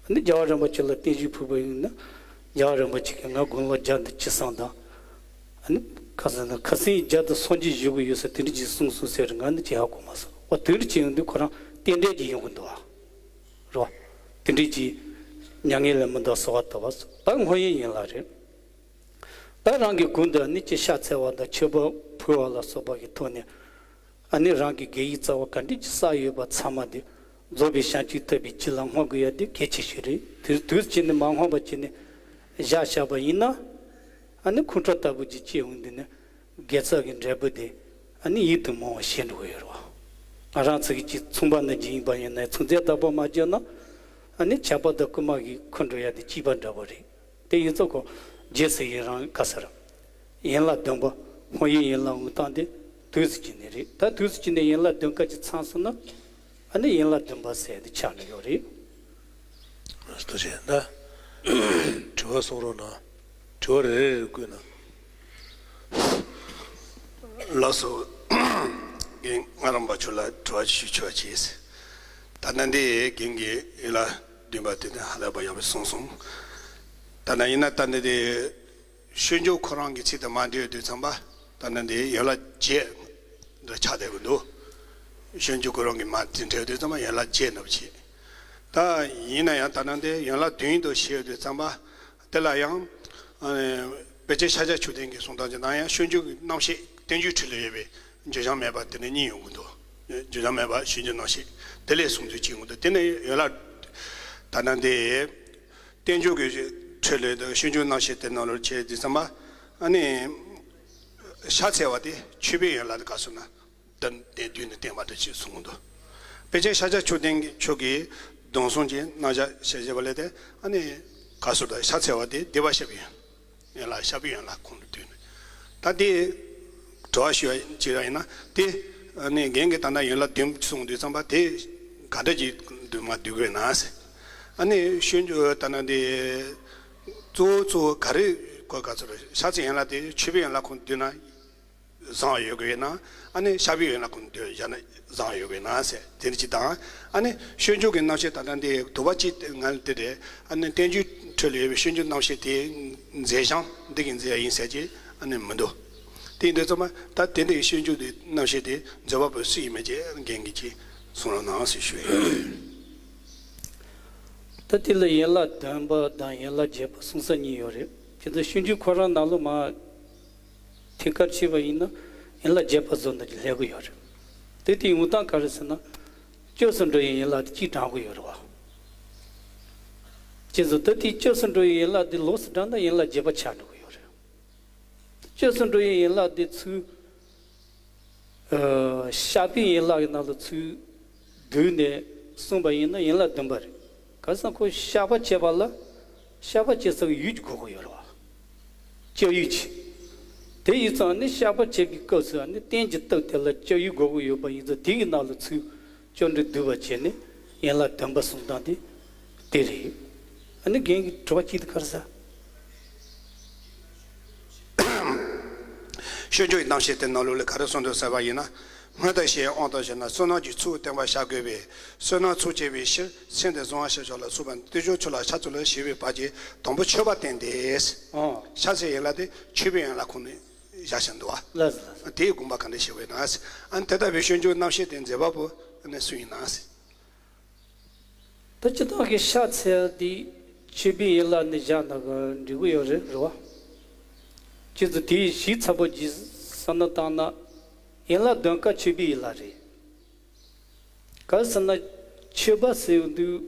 ཨ་ནི་རྒྱལ་བ་རིན་པོ་ཆེ་ལ་བརྟན་བཞུགས་ཕུལ་བ་ཡིན་ན། རྒྱལ་བ་རིན་པོ་ཆེ་གིས་ང་དགུང་ལོ་བརྒྱ་དང་བཅུ་གསུམ་དང་། ཨ་ནི་ཁ་སང་ན་ཁ་སང་བརྒྱ་དང་སུམ་ཅུ་བཞུགས་ཀྱི་ཡོད་ཟེར་དེ་འདྲ་ཅིག་གསུངས་སོང་ཟེར། ང་ནི་ཅི་ཧ་གོ་མ་སོང་། འོ་དེ་འདྲ་ཅིག་ཡོང་དུས་ཁོ་རང་རྟེན་འབྲེལ་གྱི་ཡོང་གི་འདུག་ཨ། རེད་བ། དེ་འདྲ་ཅིག་མྱ་ངན་ལས་མི་འདའ་གསོལ་བ་བཏབ་པ་ད་སྔོན་ཡོད་ཡན་ལག་རེད། ད་རང་གི་དགུང་དུ་ནི་ཅི་ཕྱག་འཚལ་བ་དང་མཆོད་པ་ཕུལ་བ་ལ་སོགས་པ་གི་ཐོག་ནས། ཨ་ནི་རང་གི་དགེ་བའི་རྩ་བ་ག་འདྲ་ཅིག་བསགས་ཡོད་པ་ཚང་མ་དེ་རྫོགས་པའི་བྱང་ཆུབ་ཐོབ་པའི་ཕྱིར་ལ་བསྔོ་དགོས་ཡ་དེ་གལ་ཆེ་ཤོས་རེད། དུས་དུས་ཅི་ནས་མ་བསྔོས་པ་བྱས་ནས་བཞག་བཞག་པ་ཡིན་ན། ཨ་ནི་ཁོང་ཁྲོ་ལྟ་བུ་ཅིག་སྐྱེ་འོང་དུས་ནས་དགེ་རྩ་གི་འབྲས་བུ་དེ་ཨ་ནི་ཡིད་དུ་མི་འོང་བ་ཞིག་འགྲོ་གི་ཡོད་རེད་བ། ང་རང་ཚོ་གི་ཅིག་ཚོང་པ་ནང་བཞིན་ཡིན་པ་ཡིན་ན་ཚོང་རྫས་བདག་པོ་མ་བྱས་ན། ཨ་ནི་ཇག་པ་དང་རྐུན་མ་གིས་ཁུར་འགྲོ་ཡ་དེ་གཅིག་པ་འདྲ་བོ་རེད། དེ་ཡིན་ཙང་ཁོ་རྗེས་སུ་ཡི་རང་ག་ཟེར། ཡན་ལག་བདུན་པ་བསྔོ་བའི་ཡན་ལག་འོང་སྟངས་དེ་དུས་སུ་བྱས་ནས་རེད། ད་དུས་སུ་བྱས་ནས་ཡན་ལག་བདུན་ཀ་ཅིག་ཚང་སོང་ན། ཨ་ནི་ཡན་ལག་བདུན་པ་ཟེར་དེ་ཆགས་ནས་ཡོད་རེད། ལགས་སོ། ཐུགས་རྗེ་ཆེ། ད་དྲི་བ་གསུང་རོགས་གནང་། དྲི་བ་རེ་རེ་རེ་བཀོད་གནང་། ལགས་སོ། རྒན་ལྔ་རམས་པ་མཆོག་ལ་དྲི་བ་ཞུ་ཆོག་ཅེས། ད་ལྟ་འདི་རྒན་གྱིས་ཡན་ལག་བདུན་པ་དེ་དང་ཧ་ལས་པ་ཡག་པོ་གསུངས་སོང་། ད་ལྟ་ཡིན་ན་ད་ལྟ་འདི་སྤྱོད་འཇུག་ཁོ་རང་གི་ཚིག་དང་མ་འབྲེལ་དུས་ཙམ་པ་ད་ལྟ་འདི་ཡན་ལག་བརྒྱད་འདྲ་ཆགས་བསྡད་ཀྱི་འདུག། སྤྱོད་འཇུག་ཁོ་རང་གི་མ་འབྲེལ་དུས་ཙམ་པ་ཡན་ལག་བརྒྱད་འདྲ་བྱེད། ད་ཡིན་ན་ཡང་ད་ལྟ་འདི་ཡན་ལག་བདུན་དུ་བཤད་དུས་ཙམ་པ། དེ་ལ་ཡང་། ཨ་ནི་དཔེ་ཆ་ཤཱཀྱ་མཆོག་ལྡན་གྱི་གསུང་སྟངས་ཀྱི་ནང་ཡང་སྤྱོད་འཇུག་གི་རྣམ་བཤད་བསྟན་བཅོས་ཁྲོད་ལ་ཡོད་པའི་བརྗོད་བྱ་མེད་པ་དེ་ནི་གཉིས་ཡོང་གི་འདུག། བརྗོད་བྱ་མེད་པ་སྤྱོད་འཇུག་རྣམ་བཤད་དེ་ལས་གསུང་ཚུལ་གཅིག་ཡོང་གི་འདུག། དེ་ནི་ཡོད་ལ། ད་ལྟ་འདི་བསྟན་བཅོས་ཀྱི་ཁྲོད་ལ་སྤྱོད་འཇུག་རྣམ་བཤད་དེ་ནང་ལོགས་བྱས་དུས་ཙམ་པ། ཨ་ནི་ཕྱག་འཚལ་བ་དེ་མཆོད་པའི་ཡན་ལག་ཏུ་ག་ཟེར་ན། དོན་དེ་བསྡུས་ནས་བསྟན་པ་དེ་ཅིག་གསུངས་འདུག། དཔེ་ཆ་ཤཱཀྱ་མཆོག་ལྡན་མཆོག་གིས་སྡོམ་གསུམ་གྱི་རྣམ་གཞག་བཤད་བྱས་པ་ལས་དེ་ཨ་ནི་ག་ཟེར་ད་ཕྱག་འཚལ་བ་དེ་བཟླས་པ་བཤགས་པའི་ཡན་ལག་བཤགས་པའི་ཡན་ལག་ཁོངས་སུ་བསྡུས་ནས། ད་དེ་དྲི་བ་ཞུ་བ་ཅིག་ར་ཡིན་ན་དེ་ཨ་ནི་རྒན་གྱིས་ད་ལྟ་ཡན་ལག་བདུན་གསུངས་དུས་ཙམ་པ་དེ་ག་འདྲ་ཅིག་བསྡུས་མ་བསྡུས་དགོས་ན་ཟེར། ཨ་ནི་སྤྱོད་འཇུག་ད་ལྟ་འདི་གཙོ་བོ་གཙོ་བོ་ག་རེ་གོ་ག་ཚོད་རེད། ཕྱག་འཚལ་ཡན་ལག་དེ་མཆོད་པའི་ཡན་ལག་ཁོངས་སུ་བསྡུས་ན། བཟང་བ་ཡོད་དགོས་ན། ཨ་ནི་བཤགས་པའི་ཡན་ལག་ཁོངས་སུ་བཞག་ན་བཟང་བ་ཡོད་དགོས་ན་ཟེར་དེ་འདྲ་ཅིག་དང་། ཨ་ནི་སྤྱོད་འཇུག་གི་རྣམ་བཤད་ད་ལྟ་འདི་དུ་བ་གཅིག་ང་ལ་དེ་རེད། ཨ་ནི་བསྟན་བཅོས་ཁྲོད་ལ་ཡོད་པའི་སྤྱོད་འཇུག་རྣམ་བཤད་དེ་མཛད་བྱང་འདི་གིས་མཛད་ཡ་ཡིན་ཟེར་གྱི་ཨ་ནི་མི་འདུག། དེ་ཡིན་དུས་ཙམ་པ་ད་དེ་འདྲའི་སྤྱོད་འཇུག་དེ་རྣམ་བཤད་དེ་མཛད་པ་པོ་སུ་ཡིན་མིན་གྱི་རྒན་གྱིས་ཅིག་གསུང་རོགས་གནང་ཟེར་ཞུ་ཡ་ཡིན། ད་དེ་ལ་ཡན་ལག་བདུན་པ་དང་ཡན་ལག་བརྒྱད་པ་གསུང་ས་གཉིས་ཡོད་རེད། དེ་ཚོ་སྤྱོད་འཇུག་ཁོ་རང་ནང་ལོགས་མ་ཐད་ཀར་བྱས་པ་ཡིན་ན་ཡན་ལག་བརྒྱད་པ་བཟོ་འདྲ་ཅིག་སླེབས་ཀྱི་ཡོད་རེད། དེ་དེའི་འོང་སྟངས་ག་རེ་ཟེར་ན། སྐྱབས་སུ་འགྲོ་བའི་ཡན་ལག་དེ་གཅིག་དྲངས་ཀྱི་ཡོད་རེད་བ། བྱས་ཙང་ད་དེའི་སྐྱབས་སུ་འགྲོ་བའི་ཡན་ལག་དེ་ལོགས་སུ་བགྲངས་ན་ཡན་ལག་བརྒྱད་པ་ཆགས་འགྲོ་གི་ཡོད་རེད། སྐྱབས་སུ་འགྲོ་བའི་ཡན་ལག་དེ་ཚུར། ཨ། བཤགས་པའི་ཡན་ལག་གི་ནང་ལ་ཚུར་བསྡུས་ནས་གསུངས་པ་ཡིན་ན་ཡན་ལག་བདུན་པ་རེད། ག་རེ་ཟེར་ན་ཁོ་བཤགས་པ་བྱེད་པ་ལ་བཤགས་པ་བྱེད་སའི་ཡུལ་གཅིག་དགོས་ཀྱི་ཡོད་རེད་བ། སྐྱབས་ཡུལ་གཅིག། དེ་ཡིན་ཙང་ནི་བཤགས་པ་བྱེད་པའི་སྐབས་སུ་ནི་རྟེན་གྱི་སྟོབས་དེ་ལ་སྐྱབས་ཡུལ་དགོས་ཀྱི་ཡོད་པ་ཡིན་ཙང་དེ་གི་ནང་ལ་ཚུར་སྐྱབས་འགྲོ་བསྡུས་པ་བྱས་ནས་ཡན་ལག་བདུན་པ་གསུངས་སྟངས་དེ་དེ་རེད། ཨ་ནི་རྒན་གྱི་དྲི་བ་གཅིག་དེ་ག་རེ་ཟེར། སྤྱོད་འཇུག་གི་རྣམ་བཤད་དེ་ནང་ལོགས་ལ་ག་རེ་གསུངས་འདུག་ཟེར་བ་ཡིན་ན། སྔོན་དུ་བཤད་དབང་དུ་བྱས་ན་བསོད་ནམས་ཀྱི་ཚོགས་བརྟན་པར་བྱ་དགོས་པས། བསོད་ནམས་ཚོགས་བསྐྱེད་པའི་ཕྱིར་མཚན་དེ་གཟུང་བར་བྱ་ཕྱོགས་ལ་སོགས་པ་སྟོད་ཕྱོགས་ཆོས་ལ་ཕྱག་འཚལ་ལོ་ཞེས་པའི་བར་གྱི་དང་པོ་མཆོད་པ་བསྟན་ཏེ། ཨོ། ཕྱག་འཚལ་ཡན་ལག་དེ་མཆོད་པའི་ཡན་ལག་ཁོངས་ནས་བཞག་བཞིན་འདུག་བ། ལགས་སོ། ལགས་སོ། དེའི་དགོངས་པ་ག་འདྲ་བཞེས་དགོས་ན། ཨ་ནི་དེ་ལྟ་བུའི་སྤྱོད་འཇུག་རྣམ་བཤད་དེ་མཛད་པ་པོ་ནི་སུ་ཡིན་ན། ད་སྤྱིར་བཏང་གི་ཕྱག་འཚལ་དེ་མཆོད་པའི་ཡན་ལག་ནས་བཞག་ན་འགྲིག་གི་ཡོད་རེད། རེད་བ། ཁྱེད་ཚོ་དེའི་གཞི་ཚ་པོ་ཅིག་བསམ་བློ་བཏང་ན། ཡན་ལག་བདུན་ཀ་མཆོད་པའི་ཡན་ལག་རེད། ག་རེ་ཟེར་ན། མཆོད་པ་ཟེར་ཡོང་དུས་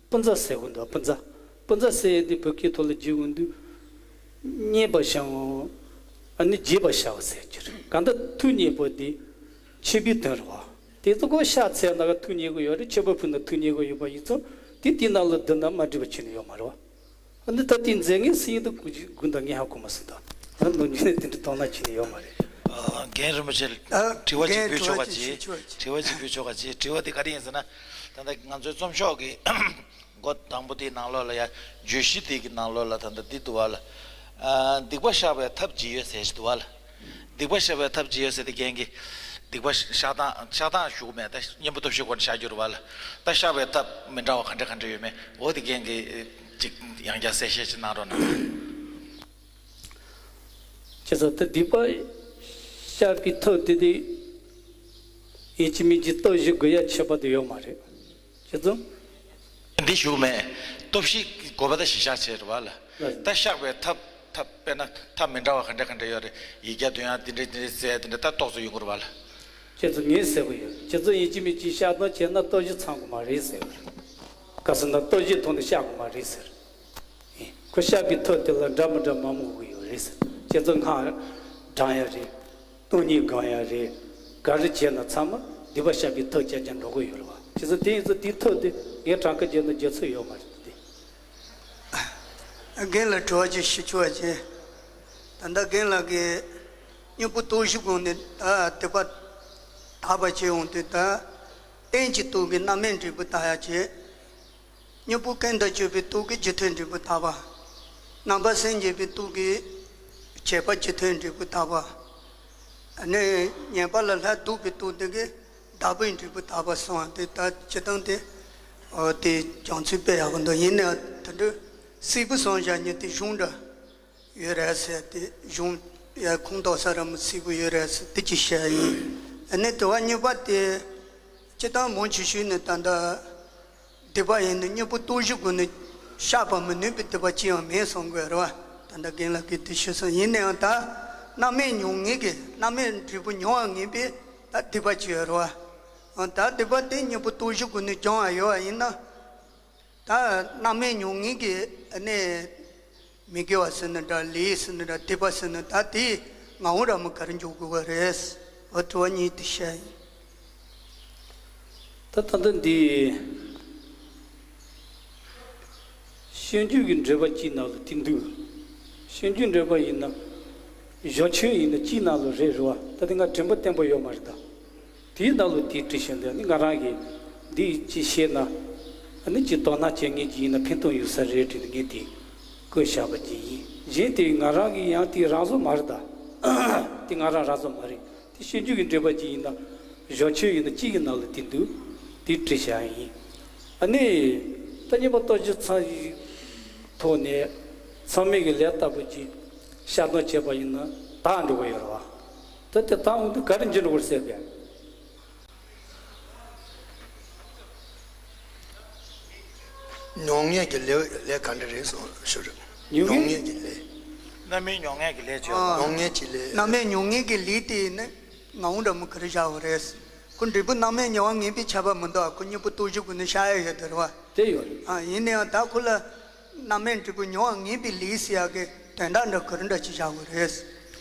སྤུ་མཛའ་ཟེར་གོ་འདུག་སྤུ་མཛའ། སྤུ་མཛའ་ཟེར་ཡོང་དུས་བོད་སྐད་ཐོག་ལ་བརྗེ་ཡོང་དུས། མཉེས་པ་བྱ་བ། ཨ་ནི་བརྗེས་པ་བྱ་བ་ཟེར་གྱི་རེད། གང་ལྟར་ཐུགས་མཉེས་པོ་དེ་མཆོད་པའི་དོན་རེད་བ། དེ་ཚོ་ཁོ་ཕྱག་འཚལ་ན་ཐུགས་མཉེས་ཀྱི་ཡོད་རེད། མཆོད་པ་ཕུལ་ན་ཐུགས་མཉེས་ཀྱི་ཡོད་པ་ཡིན་ཙང་དེ་དེའི་ནང་ལ་བསྡུ་ན་མ་འགྲིག་པ་ཅི་ནས་ཡོད་མ་རེད་བ། ཨ་ནི་ད་དེ་མཛད་ངེས་སྲིད་ཡིན་དུ་དགུ་དགུ་དང་ངས་ཧ་གོ་མ་སོང་། ད་ད་ནོར་འགྱུར་ནས་དེ་འདྲ་གཏོང་ན་ཅི་ནས་ཡོད་མ་རེད། ཨ། རྒན་རིན་པོ་ཆེ། ཨ། དྲི་བ་ཅིག་རྒན་ཕུལ་ཆོག་ག་དྲི་བ་ཅིག་ཅིག་ཞུ་ཆོག་དྲི་བ་ཅིག་ཕུལ་ཆོག་ག་ཅིག་དྲི་བ་དེ་ག་རེ་ཡིན་ཟེར་ན། ད་ལྟ་ང་ཚོའི་རྩོམ་ཤོག་གི་མགོ་དང་པོ་དེའི་ནང་ལོགས་ལ་ཡ། བརྗོད་གཞི་དེ་གི་ནང་ལོགས་ལ་ད་ལྟ་འདི་འདུག་བ་ལ། ཨ། སྡིག་པ་བཤགས་པའི་ཐབས་ཇི་ཡོད་ཟེར་ཞིག་འདུག་བ་ལ། སྡིག་པ་བཤགས་པའི་ཐབས་ཇི་ཡོད་ཟེར་དེ་རྒན་གྱིས། སྡིག་པ་བཤགས་སྟངས་བཤགས་སྟངས་ཞུ་གི་མེད། ད་གཉེན་པོ་སྟོབས་བཞི་སྒོ་ནས་བཤགས་རྒྱུ་རེད་བ་ལ། ད་བཤགས་པའི་ཐབས་མི་འདྲ་བ་ག་འདྲ་ག་འདྲ་ཡོད་མེད་འོ་དེ་རྒན་གྱིས་ཅིག་ཡང་བསྐྱར་གསལ་བཤད་ཅིག་གནང་རོགས་གནང་། ཁྱེད་ཚོ་ད་སྡིག་པ་བཤགས་པའི་ཐབས་དེ་དེ། ཡིན་གཅིག་མིན་གཅིག་སྟོབས་བཞི་དགོས་ཡ་ཁྱད་པར་དུ་ཡོད་མ་རེད། ཁྱེད་ཚོ། འདི་ཞུ་མེད། སྟོབས་བཞི་དགོས་པ་ད་གཞི་བཞག་བྱས་རེད་བ་ལ། ལགས། ད་བཤགས་པའི་ཐབས་ཐབས་དཔེར་ན་ཐབས་མི་འདྲ་བ་ག་འདྲ་ག་འདྲ་ཡོད་རེད། ཡིག་བརྒྱ་འདོན་ཡ་འདི་འདྲ་འདི་འདྲ་ཟེར་ཡ་འདི་འདྲ་ད་ཏོག་ཙམ་ཡོང་གི་རེད་བ་ལ། ཁྱེད་ཚོ་ངས་ཟེར་གི་ཡོད། ཁྱེད་ཚོ་ཡིན་གཅིག་མིན་གཅིག་བཤགས་སྟངས་བྱས་ན་སྟོབས་བཞི་ཚང་གི་མ་རེད་ཟེར་གི་རེད། ག་ཟེར་ན་སྟོབས་བཞིའི་ཐོག་ནས་བཤགས་དགོས་མ་རེད་ཟེར། ཨེ། ཁོ་བཤགས་པའི་ཐབས་དེ་ལ་འདྲ་མི་འདྲ་མང་མང་དགོས་ཀྱི་ཡོད་རེད་ཟེར། ཁྱེད་ཚོ་སྔགས་བགྲང་ཡ་རེད། སྟོང་ཉིད་སྒོམ་ཡ་རེད། ག་རེ་བྱས་ན་ཚང་མ་སྡིག་པ་བཤགས་པའི་ཐབས་ཅན་ཅན་འགྲོ་གི་ཡོད་རེད་བ། ཁྱེད་ཚོ་དེ་ཡིན་ཚོ་དེའི་ཐབས་དེ་ངས་གྲངས་ཀ་བརྗོད་ན་བརྗོད་ཚོད་ཡོད་མ་རེད་དེ། རྒན་ལ་དྲི་བ་ཅིག་ཞུ་ཆོག་པ་བྱས། ད་ལྟ་རྒན་ལགས་ཀྱིས་གཉེན་པོ་སྟོབས་བཞི་སྒོ་ནས་ད་སྡིག་པ་དག་པ་བྱེད་འོང་དུས་ད། རྟེན་གྱི་སྟོབས་ཀྱིས་རྣམ་སྨིན་འབྲས་བུ་དག་ཡ་བྱེད། གཉེན་པོ་གང་དང་སྤྱོད་པའི་སྟོབས་ཀྱིས་རྒྱུ་མཐུན་འབྲས་བུ་དག་པ། རྣམ་པར་སེམས་བསྐྱེད་པའི་སྟོབས་ཀྱིས་བྱེད་པ་རྒྱུ་མཐུན་འབྲས་བུ་དག་པ། ཨ་ནི་ཉེས་པ་ལ་ལྷ་བཟློག་པའི་སྟོབས་དེ་གིས་བདག་པོའི་འབྲས་བུ་དག་པ་གསུངས་པ་དེ་ད་སྤྱིར་བཏང་དེ། འོ་དེ་སྦྱང་ཚུལ་དཔེ་ཡག་པོ་འདུག་ཡིན་ནའང་དེ་འདྲ་སིལ་བུ་གསུངས་བཞག་ཉིན་དེ་གཞུང་འདྲ་ཡོད་རེད་ཟེར་དེ་གཞུང་ཡ་ཁུངས་གཏུགས་ས་ར་མི་སིལ་བུ་ཡོད་རེད་ཟེར་དེ་ཅིག་བཤད་ཡིན། ཨ་ནི་དྲི་བ་གཉིས་པ་དེ། སྤྱིར་བཏང་མང་ཆེ་ཤོས་ནི་ད་ལྟ། སྡིག་པ་ཡིན་ན་གཉེན་པོ་སྟོབས་བཞི་སྒོ་ནས་བཤགས་པ་མི་ནུས་པའི་སྡིག་པ་ཅི་ཡང་མེད་གསུང་གི་རེད་བ། ད་ལྟ་རྒན་ལགས་ཀྱིས་དེ་ཤོད་སོང་། ཡིན་ནའང་ད་རྣམ་སྨིན་མྱོང་ངེས་ཀྱི་རྣམ་སྨིན་འབྲས་བུ་མྱོང་བ་ངེས་པའི་ད་སྡིག་པ་ཅི་ཡོད་རེད་བ། ད་སྡིག་པ་དེ་གཉེན་པོ་སྟོབས་བཞི་སྒོ་ནས་སྦྱང་བ་ཡོད་བ་ཡིན་ན། ད་རྣམ་སྨིན་མྱོང་ངེས་ཀྱི་གནས། མི་དགེ་བ་ཟེར་ན་འདྲ་ལས་ཟེར་ན་འདྲ་སྡིག་པ་ཟེར་ན་ད་དེ་ངའོ་ར་མི་ག་རེ་འཇོག་དགོས་པ་རེད། འོ་དྲི་བ་གཉིས་དེ་བཤད་ཡིན། ད་ད་ལྟ་འདི་སྤྱོད་འཇུག་གི་འགྲེལ་པ་གཅིག་ནང་ལ་དེ་འདུག་སྤྱོད་འཇུག་འགྲེལ་པ་ཡིན་ན་གཞོན་ཆོས་ཡིན་ན་གཅིག་ནང་ལ་རེད་རེད་བ། ད་དེ་ང་དྲན་པ་བརྟན་པོ་ཡོད་མ་རེད་ད། དེའི་ནང་ལ་དེའི་བྲིས་ཤིང་འདི་ནི་ང་རང་གིས་འདི་ཅི་ཤེས་ན། ཨ་ནི་ཅི་དོ་སྣང་བྱེད་ངེས་ཀྱི་ཡིན་ན་ཕན་ཐོགས་ཡོད་ས་རེད་དྲན་ངས་དེ་བཀོད་བཞག་པ་ཅིག་ཡིན། གཞན་དེ་ང་རང་གི་ཡང་དེ་རང་བཟོ་མ་རེད་ད། དེ་ང་རང་རང་བཟོ་མ་རེད། དེ་སྤྱོད་འཇུག་གི་འགྲེལ་པ་ཅིག་ཡིན་ན་གཞོན་ཆོས་ཡིན་ན་གཅིག་གི་ནང་ལ་དེ་འདུག་དེ་བྲིས་བཞག་ཡིན། ཨ་ནི་ད་གཉེན་པོ་སྟོབས་བཞི་ཚང་ཞིག་ཐོག་ནས་ཚང་མས་ཀྱི་ལས་ལྟ་བུ་ཅིག་བཤགས་སྟངས་བྱས་པ་ཡིན་ན་དག་འགྲོ་གི་ཡོད་རེད་བ། ད་དེ་དག་འོང་དུས་ག་རེ་འབྱིན་དགོས་ཟེར་གི། མྱོང་ངེས་ཀྱི་ལས་ལས་ག་འདྲ་རེད་གསུངས་ཞུ་རེད། མྱོང་ངེས། མྱོང་ངེས་ཀྱི་ལས། རྣམ་སྨིན་མྱོང་ངེས་ཀྱི་ལས་བྱོས། ཨ། མྱོང་ངེས་ཀྱི་ལས། རྣམ་སྨིན་མྱོང་ངེས་ཀྱི་ལས་དེ་ནི་ངའོ་འདྲ་མི་ག་རེ་བཞག་པ་རེད། ཁོ་འབྲས་བུ་རྣམ་སྨིན་མྱོང་བ་ངེས་པའི་ཁྱད་པར་མི་འདུག་ཁོ་གཉེན་པོ་སྟོབས་བཞི་སྒོ་ནས་བཤགས་ཡ་ཡོད་དེ་རེད་བ། དེ་ཡོད་རེད། ཨ། ཡིན་ནའང་ད་ཁོ་ལ་རྣམ་སྨིན་འབྲས་བུ་མྱོང་བ་ངེས་པའི་ལས་ཟེར་ཡ་གི་དོན་དག་འདྲ་ག་རེ་འདྲ་ཅིག་བཞག་པ་རེད།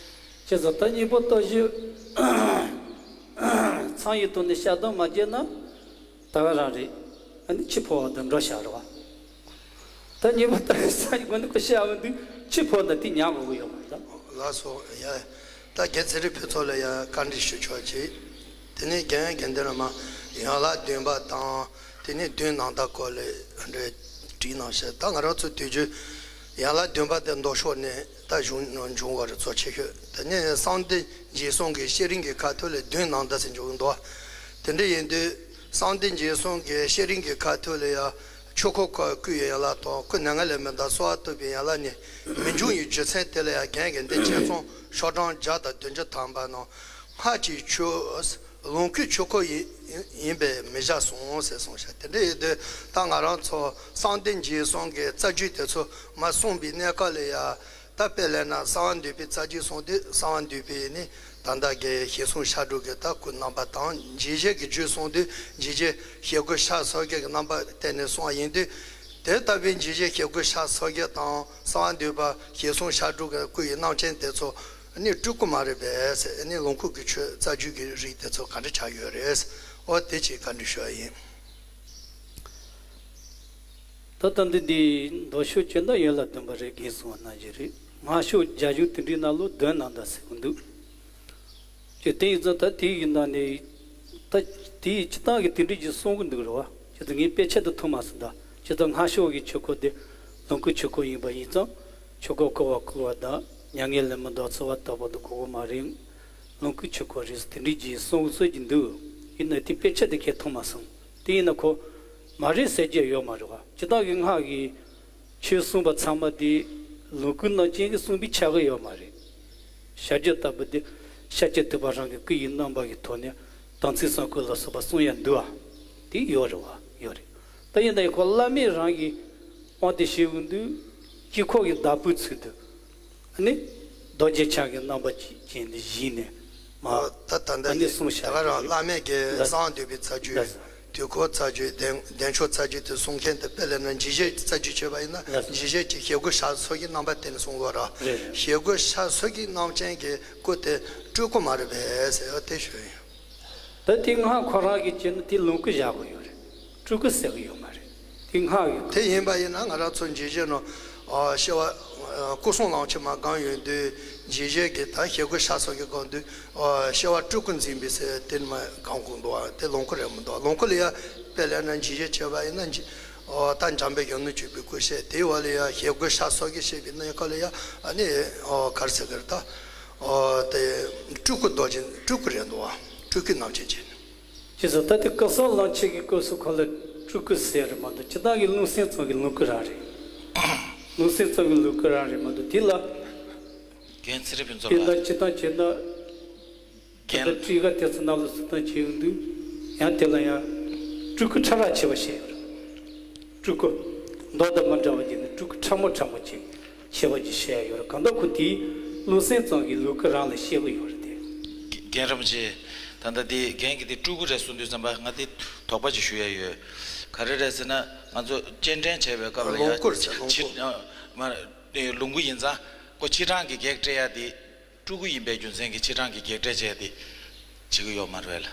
ཁྱེད་ཚོ་ད་གཉེན་པོ་སྟོབས་བཞི་ཚང་ཡི་དོན་ནི་བཤགས་སྟངས་མ་བརྗེད་ན་ད་ག་རང་རེད། ཨ་ནི་འཆི་འཕོ་བ་དང་འགྲོ་བཞག་རེད་བ། ད་གཉེན་པོ་སྟོབས་བཞི་ཚང་ཡི་དོན་ནི་ཁོ་བཤགས་པ་འདི་འཆི་འཕོ་དང་དེ་ཉར་དགོས་ཀྱི་ཡོད་མ་རེད་ད། ལགས་སོ། ཡ། ད་རྒན་ཚེ་རིང་ཕུན་ཚོགས་ལ་ཡ་བཀའ་འདྲི་ཞུ་ཆོག་ཅིག་དེ་ནས་རྒན་རྒན་དེ་ལ་མ་ཡན་ལག་བདུན་པ་དང་དེ་ནས་བདུན་ནང་ལྟར་སྐོར་ལ་འདྲ་བྲིས་གནང་ཤག་ད་ང་རང་ཚོ་དུས་རྒྱུན་ཡན་ལག་བདུན་པ་དེ་མདོ་ཕྱོགས་ནས་ད་བྱུང་བྱུང་བ་རེད། གཙོ་ཆེ་ཤོས་དེ་ནས་གསང་བདེ་འཇིགས་གསུམ་གྱི་བཤེས་རིམ་གྱི་ཁ་ཐུག་ལ་བདུན་ནང་ལྟར་ཟེར་འཇོག་གི་འདུག་དེ་འདྲ་ཡིན་དུས་གསང་བདེ་འཇིགས་གསུམ་གྱི་བཤེས་རིམ་གྱི་ཁ་ཐུག་ལ་ཡ། ཆོས་འཁོར་བསྐོར་བའི་ཡན་ལག་དང་སྐུ་ནད་ངན་ལས་མི་འདའ་གསོལ་བ་བཏབ་པའི་ཡན་ལག་ནས་མི་འབྱུང་བའི་རྒྱུ་མཚན་དེ་ལ་ཡང་རྒན་གྱིས་འདི་ཆེད་རྩོམ་ཤོག་གྲངས་བརྒྱ་དང་བདུན་ཅུ་ཐམ་པ་ནང་སྔགས་ཀྱི་ཆོས་ལོངས་སྐུའི་ཆོས་འཁོར་ཡིན་ཡིན་པས་མི་བཞག་གསུངས་ཟེར་གསུངས་ཤག་དེ་འདྲ་ཡིན་དུས་ད་ང་རང་ཚོ་གསང་བདེ་འཇིགས་གསུམ་གྱི་རྩ་རྒྱུད་དེ་ཚོ་མ་གསུངས་པའི་གནས་སྐབས་ལ་ཡང་ད་དཔེ་ལེན་ན་གསང་བ་འདུས་པའི་རྩ་རྒྱུད་གསུངས་དུས་གསང་བ་འདུས་པའི་ནི་ ད་ལྟ་གི་ཞལ་གསུང་ཕྱག་དྲུག་གི་ད་སྐུའི་རྣམ་པ་དང་འཇིགས་བྱེད་ཀྱི་རྒྱུད་གསུངས་དུས་འཇིགས་བྱེད་ཞལ་བཀོད་ཕྱག་སོགས་ཀྱི་རྣམ་པ་བསྟན་ནས་གསུངས་པ་ཡིན་དུས། དེ་ལྟ་བུའི་འཇིགས་བྱེད་ཞལ་བཀོད་ཕྱག་སོགས་ཀྱི་དང་གསང་བ་འདུས་པ་ཞལ་གསུང་ཕྱག་དྲུག་གི་སྐུ་ཡི་རྣམ་ཅན་དེ་ཚོ་ནི་སྤྲུལ་སྐུ་མ་རེད་པས་ཟེར། ནི་ལོངས་སྐུ་གི་ཆོས་རྩ་རྒྱུད་ཀྱི་རིགས་དེ་ཚོ་ག་འདྲ་ཆགས་ཡོད་རེད། འོ་དེ་ཅིག་བཀའ་འདྲི་ཞུ་བ་ཡིན། ད་ལྟ་འདི་འདི་མདོ་ཕྱོགས་བཅུ་དང་ཡན་ལག་བདུན་པ་རེད། རྒན་གསུང་བ་ནང་བཞིན་རེད། སྔགས་ཕྱོགས་རྒྱ་གཞུང་དེ་འདྲའི་ནང་ལོགས་བདུན་ནང་དང་ཟེར་གི་འདུག་ཅེས་དེ་ཡིན་ཙང་ད་དེ་ཡིན་ན་ནི། ད་དེ་ཡི་སྤྱི་བཏང་གི་དེ་འདྲའི་ཅིག་གསུང་གི་འདུག་རེད་བ། ཅེས་ད་ངས་དཔེ་ཆ་དེ་མཐོང་མ་སོང་། ད་ཅེས་ད་སྔགས་ཕྱོགས་ཀྱི་ཆོས་སྐོར་དེ་ལོངས་སྐུའི་ཆོས་སྐོར་ཡིན་པ་ཡིན་ཙང་། ཆོས་སྐོར་བསྐོར་བ་བསྐུལ་བ་དང་མྱ་ངན་ལས་མི་འདའ་ཚོལ་བ་ལྟ་བུ་དེ་གོ་གི་མ་རེད། ལོངས་སྐུའི་ཆོས་སྐོར་རེད་ཟེར་དེ་འདྲའི་ཅིག་གསུང་གི་ཚོད་ཀྱི་འདུག་ཡིན་ན་དེ་དཔེ་ཆ་དེ་ཁས་མཐོང་མ་སོང་། དེ་ཡིན་ན་ཁོ་མ་རེད་ཟེར་རྒྱུ་ཡོད་མ་རེད་བ། སྤྱི་བཏང་གི་སྔགས་ཀྱི་ཆོས་གསུངས་པ་ཚང་མ་དེ་ལོངས་སྐུའི་རྣམ་ཅན་གྱིས་གསུངས་པའི་ཆགས་ཀྱི་ཡོད་མ་རེད། ཤཱཀྱ་ལྟ་བུ་དེ་ཤཱཀྱ་ཐུབ་པ་རང་གི་སྐུ་ཡི་རྣམ་པ་གི་ཐོག་ནས་དམ་ཚིག་བསམ་བཀོད་ལ་སོགས་པ་གསུང་ཡ་འདུག་བ། དེ་ཡོད་རེད་བ། ཡོད་རེད། ད་ཡིན་ན་ཡང་ཁོ་བླ་མས་རང་གི་དབང་དུ་བྱས་ཡོང་དུས་དཀྱིལ་འཁོར་གྱི་བདག་པོའི་ཚུལ་དུ། ཨ་ནི་རྡོ་རྗེ་འཆང་གི་རྣམ་པ་ཅན་དེ་བཞེངས་ནས་མ། ཨོ། ད་ད་ལྟ་ཨ་ནི་གསུངས་བཞག་ད་ག་རང་བླ་མས་ཀྱི་ལགས་གསང་བ་འདུས་པའི་རྩ་རྒྱུད། ལགས། དུས་འཁོར་རྩ་རྒྱུད། བདེ་བདེ་མཆོག་རྩ་རྒྱུད་དེ་གསུང་མཁན་དེ། དཔེ་ལབ་ན་འཇིགས་བྱེད་རྩ་རྒྱུད་བྱས་པ་ཡིན་ན། ལགས། འཇིགས་བྱེད་ཀྱི་ཞལ་བཀོད་ཕྱག་སོགས་ཀྱི་རྣམ་པ་བསྟན་ནས་གསུང་དགོས་ར། རེད་རེད། ཞལ་བཀོད་ཕྱག་སོགས་ཀྱི་རྣམ་ཅན་གྱི་སྐུ་དེ་སྤྲུལ་སྐུ་མ་རེད་པས་ཟེར་བ་དེ་ཞུ་ཡིན། ད་དེ་སྔགས་ཁོ་རང་གིས་བྱས་ན་དེ་ལོངས་སྐུ་བཞག་གི་ཡོད་རེད། སྤྲུལ་སྐུ་ཟེར་གི་ཡོད་མ་རེད། དེ་སྔགས་ཡོད། དེ་ཡིན་པ་ཡིན་ན་ང་རང་ཚོ་འཇིགས་བྱེད་ནང་། ཨ། སྐྱེ་བ། ཨ། སྐུ་གསུམ་ལམ་ཕྱེད་མ་བསྒོམས་ཡོང་དུས་འཇིགས་བྱེད་ཀྱི་ད་ཞལ་བཀོད་ཕྱག་སོགས་ཀྱི་སྒང་དུ། ཨ། སྐྱེ་བ་སྤྲུལ་སྐུ་འཛིན་པའི་ཟེར་དེ་མ་བསྒོམ་གི་འདུག་བ། དེ་ལོངས་སྐུ་རེད་མི་འདུག་བ། ལོངས་སྐུ་ལ་ཡ་དཔེ་ལབ་ན་འཇིགས་བྱེད་བྱས་པ་ཡིན་ན་འཇིགས། ཨོ། ད་འཇམ་དཔལ་གཞོན་ནུ་སྤྱོད་པའི་སྐུ་བཤད་དེའི་བར་ལ་ཡ་ཞལ་བཀོད་ཕྱག་སོགས་ཀྱིས་བཤད་པའི་གནས་སྐབས་ལ་ཡ། ཨ་ནི། ཨོ། ག་རེ་ཟེར་གི་རེད་ད། ཨོ། དེ་སྤྲུལ་སྐུ་རྡོ་རྗེ་སྤྲུལ་སྐུ་རེད་འདུག་བ། སྤྲུལ་སྐུའི་རྣམ་བཅད་ཅན། ཅེས་སོ། ད་དེ་སྐུ་གསུམ་ལམ་ཕྱེད་ཀྱི་སྐབས་སུ་ཁོ་ལ་སྤྲུལ་སྐུ་ཟེར་རེད་མ་གཏོགས་སྤྱིར་བཏང་གི་ལུང་སེམས་ཙམ་གྱི་ལོངས་སྐུ་རང་རེད། ལུང་སེམས་ཙམ་གྱི་ལོངས་སྐུ་རང་རེད་མ་གཏོགས་དེ་ལ། རྒན་ཚེ་རིང་ཕུན་ཚོགས་ལགས། དེ་ལ་སྤྱིར་བཏང་བྱས་ན། རྒན། ད་ལྟ་ཊཱི་ཀ་དེ་ཚོ་ནང་ལ་སུ་དང་བྱེད་ཡོང་དུས། ཡང་དེ་ལ་ཡང་སྤྲུལ་སྐུ་ཕྲ་རགས་ཆེ་བ་བཤད་ཡོད་རེད། སྤྲུལ་སྐུ་མདོ་དང་མི་འདྲ་བ་བྱས་ནས་སྤྲུལ་སྐུ་ཕྲ་མོ་ཕྲ་མོ་ཅིག་ཆེ་བ་ཅིག་བཤད་ཡོད་རེད། གང་ལྟར་ཁོ་དེའི་ལུང་སེམས་ཙམ་གྱི་ལོངས་སྐུ་རང་ལ་བཤད་གི་ཡོད་རེད་དེ། རྒན་རིན་པོ་ཆེ། ད་ལྟ་དེ་རྒན་གྱིས་དེ་སྤྲུལ་སྐུ་རེད་གསུངས་དུས་ཙམ་པ་ང་དེ་དོགས་པ་ཅིག་ཞུ་ཡ་ཡོད། ག་རེ་རེད་ཟེར་ན། ང་ཚོ་སྤྱན་འདྲེན་བྱས་པའི་སྐབས་ལ་ཡ། ལོངས་སྐུ་རེད་ཟེར། ལོངས་སྐུ། ཕྱི། ཨ། མ། དེ་ལོངས་སྐུ་ཡིན་ཙང་ཁོ་ཕྱི་བྲང་གི་བགེགས་བསྐྲད་ཡ་དེ། སྤྲུལ་སྐུ་ཡིན་པའི་རྒྱུ་མཚན་གྱིས་ཕྱི་བྲང་གི་བགེགས་བསྐྲད་བྱས་ཏེ་བྱེད་ཀྱི་ཡོད་མ་རེད་ལ།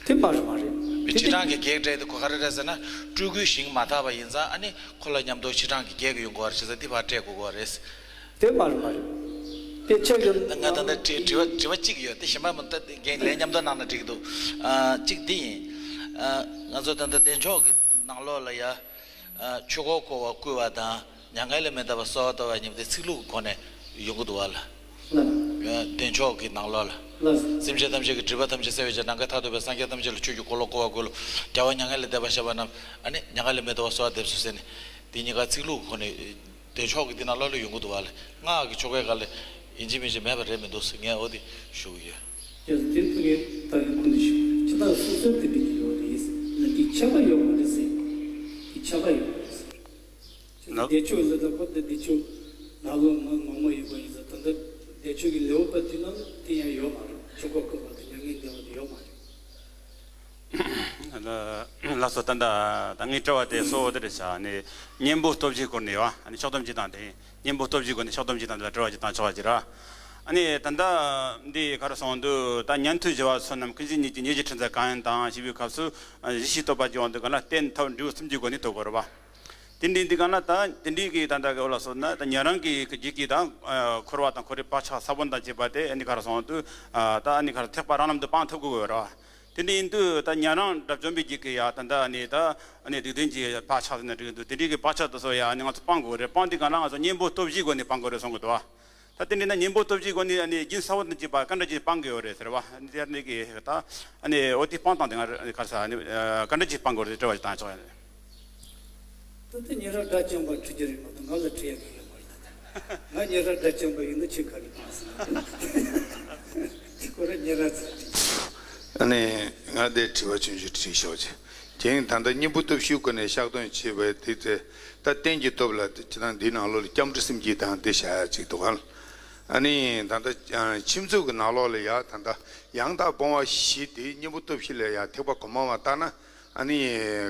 དེ་མ་རེད། མ་རེད། དེ་ཕྱི་བྲང་གི་བགེགས་བསྐྲད་དེ་ཁོ་ག་རེ་རེད་ཟེར་ན། སྤྲུལ་སྐུའི་ཞིང་མ་དག་པ་ཡིན་ཙང་། ཨ་ནི་ཁོ་ལ་མཉམ་དུ་ཕྱི་བྲང་གི་བགེགས་ཡོང་དགོས་པ་རེད། བྱས་ཙང་དེ་ཕར་བསྐྲད་དགོས་ཀྱི་རེད། དེ་མ་རེད། མ་རེད། དཔེ་ཆ་གི། ང་ད་ལྟ་དྲི་དྲི་བ་དྲི་བ་གཅིག་ཡོད། དེ་གཞན་པ་མི་འདུག་རྒན་ལན་མཉམ་དུ་གནང་ན་འགྲིག་གི་འདུག་ཨ། གཅིག་འདི་ཡིན། ཨ། ང་ཚོ་ད་ལྟ་བདེ་མཆོག་གི་ནང་ལོགས་ལ་ཡ། ཨ། ཆོས་འཁོར་བསྐོར་བ་བསྐུལ་བ་དང་མྱ་ངན་ལས་མི་འདའ་བར་གསོལ་བ་བཏབ་པ་གཉིས་དེ་ཚིག་ལྷུག་གི་སྒོ་ནས་ཡོང་གི་འདུག་བ་ལ། ལགས། ཨ། བདེ་མཆོག་གི་ནང་ལོགས་ལ། ལགས། སེམས་ཅན་ཐམས་ཅད་ཀྱི་སྒྲིབ་པ་ཐམས་ཅད་བསལ་བའི་ཕྱིར། ནམ་མཁའི་མཐར་ཐུག་པའི་སངས་རྒྱས་ཐམས་ཅད་ལ་ཆོས་ཀྱི་འཁོར་ལོ་བསྐོར་བར་བསྐུལ་ལོ། རྒྱལ་བ་མྱ་ངན་ལས་འདས་པར་བཤད་པ་རྣམས། ཨ་ནི་མྱ་ངན་ལས་མི་འདའ་བར་གསོལ་བ་འདེབས་སོ་ཟེར་ནས། དེ་གཉིས་ཀ་ཚིག་ལྷུག་གི་སྒོ་ནས། བདེ་མཆོག་གི་འདི་ནང་ལོགས་ལ་ཡོང་གི་འདུག་བ་ལ། སྔགས་ཀྱི་ཆོ་གའི་སྒང་ལ་ཡིན་གཅིག་མིན་གཅིག་མེད་པ་རེད་མི་འདུག་ཟེར། ངས་འོ་དེ་ཞུ་གི་ཡོད། ཡ། དེ་ཐུགས་ངས་ད་གིན་ཁུངས་འདི་ཞུ། ཅི་ལྟར་སོ་སོའི་དེ་འདྲ་ཡོད་རེད་ཟེར་ན། འདི་ཆགས་པ་ཡོད་མ་རེད་ཟེར། འདི་ཆགས་པ་ཡོད་མ་རེད་ཟེར། ན། བདེ་མཆོག་ཟེར་ན་ཁོ་འདི་བདེ་མཆོག་ནང་ལོགས་ངོ་མ་ཡོད་པ་ཡིན་ཟེར། ད་ལྟ་བདེ་མཆོག་གི་ལེའུ་པ་དེ་ནང་དེ་ཡང་ཡོད་མ་རེད། ཆོས་འཁོར་བསྐོར་བ་དང་མྱ་ངན་འདའ་བ་དེ་ཡོད་མ་རེད། ལགས་སོ། ད་ལྟ་ད་ངའི་དྲི་བ་དེ་གཙོ་བོ་དེ་རེད་ཤག་ཨ་ནི་གཉེན་པོ་སྟོབས་བཞིའི་སྐོར་ནས་ཡོད། ཨ་ནི་ཕྱག་སྟོབས་བཞི་དང་དེ། གཉེན་པོ་སྟོབས་བཞིའི་སྒོ་ནས་ཕྱག་སྟོབས་བཞི་དང་དེ་ལ་དྲི་བ་ཅིག་བཏང་ཆོག་པ་ཅིག་ར། ཨ་ནི་ད་ལྟ་འདི་ག་རེ་གསུངས་འདུག་ད་ཉན་ཐོས་བྱེ་བ་བསོད་ནམས་ཀུན་གཞི་ཉིད་ཀྱིས། ཉེ་རྒྱུ་ཕྲན་ཚེགས་གང་ཡིན་དང་ཞེས་པའི་སྐབས་སུ། ཨ། གཞི་ཤེས་རྟོགས་པ་ཅིག་ཡོང་དུས་གང་ལ་རྟེན་ཐབས་འབྲས་བུ་གསུམ་གྱི་སྒོ་ནས་རྟོགས་དགོས་རེད་པ། དེ་འདྲའི་འདི་གང་ལ་ད་དེ་འདྲའི་གི་ད་ལྟ་གི་འོ་ལ་སོང་ན་ད་ཉན་རང་གི་རྒྱུད་ཀྱི་ད་འཁོར་བ་དང་འཁོར་བའི་བག་ཆགས་ས་བོན་དང་བཅས་པ་དེ་ཨ་ནི་ག་རེ་གསུངས་འདུག་ད་ཨ་ནི་ག་རེ་ཐེག་པ་རང་ལམ་དུ་སྤང་ཐུབ་དགོས་རེད་པ། དེ་འདྲ་ཡིན་དུས་ད་ཉན་རང་དགྲ་བཅོམ་པའི་རྒྱུད་ཀྱི་ཡ་ད་ལྟ་ཨ་ནི་ད་ཨ་ནི་སྡིག་ལྡན་གྱི་བག་ཆགས་ཟེར་ན་འགྲིག་གི་འདུག་དེ་འདྲའི་གི་བག་ཆགས་དེ་ཚོ་ཡ་ཨ་ནི་ང་ཚོ་སྤང་དགོས་རེད། སྤང་དུས་གང་ལ་ང་ཚོ་གཉེན་པོ་སྟོབས་བཞིའི་སྒོ་ནས་སྤང་དགོས་རེད་གསུང་གི་འདུག་བ། ད་དེ་འདྲ་ན་གཉེན་པོ་སྟོབས་བཞིའི་སྒོ་ནས་ཨ་ནི་རྒྱུན་གསལ་བོ་དང་བཅས་པ་ག་འདྲ་ཅིག་སྤང་དགོས་རེད་ཟེར་བ། ཨ་ནི་དེ་ནས་གི་ད་ཨ་ནི་འོ་དེ་སྤང་སྟངས་དེ་ང་ག་རེ་ཟ་ཨ་ནི་ག་འདྲ་ཅིག་སྤང་དགོས་རེད་དྲི་བ་ཅིག་བཏང་ཆོག་ཡ། ད་ལྟ་ཉེ་རབས་སྒྲ་རྐྱང་པ་འཁྲུལ་རྒྱུ་རེད་མ་གཏོགས་ང་ལ་འཁྲུལ་ཡ་གི་ཡོད་མ་རེད། ད་ང་ཉེ་རབས་སྒྲ་རྐྱང་པ་ཡིན་ན་ཁྱོད་ག་རེ་སྤང་ཟེར་ན། དེ་ཁོ་རང་ཉེ་རབས་ཚོས་དྲིས། ཨ་ནི་ང་དེ་དྲི་བ་ཆུང་ཆུང་དྲིས་ཤོག་ཅིག་ཁྱེད་ད་ལྟ་གཉེན་པོ་སྟོབས་བཞིའི་སྒོ་ནས་བཤགས་སྡོམ་བྱེད་པའི་དེ་ཚེ་ད་རྟེན་གྱི་སྟོབས་ལ་ཅི་དང་འདིའི་ནང་ལོགས་ལ་སྐྱབས་འགྲོ་སེམས་བསྐྱེད་དང་དེ་བྱ་ཡ་ཅིག་འདུག་ག་ཨ་ནི་ད་ལྟ་ཨ་ཁྱིམ་མཚེས་ཀྱི་ནང་ལོགས་ལ་ཡ་ད་ལྟ་ཡང་དག་སྤོང་བ་བཞི་དེ་གཉེན་པོ་སྟོབས་བཞི་ལ་ཡ་ཐེག་པ་གོང་མ་བ་ལྟར་ན། ཨ་ནི་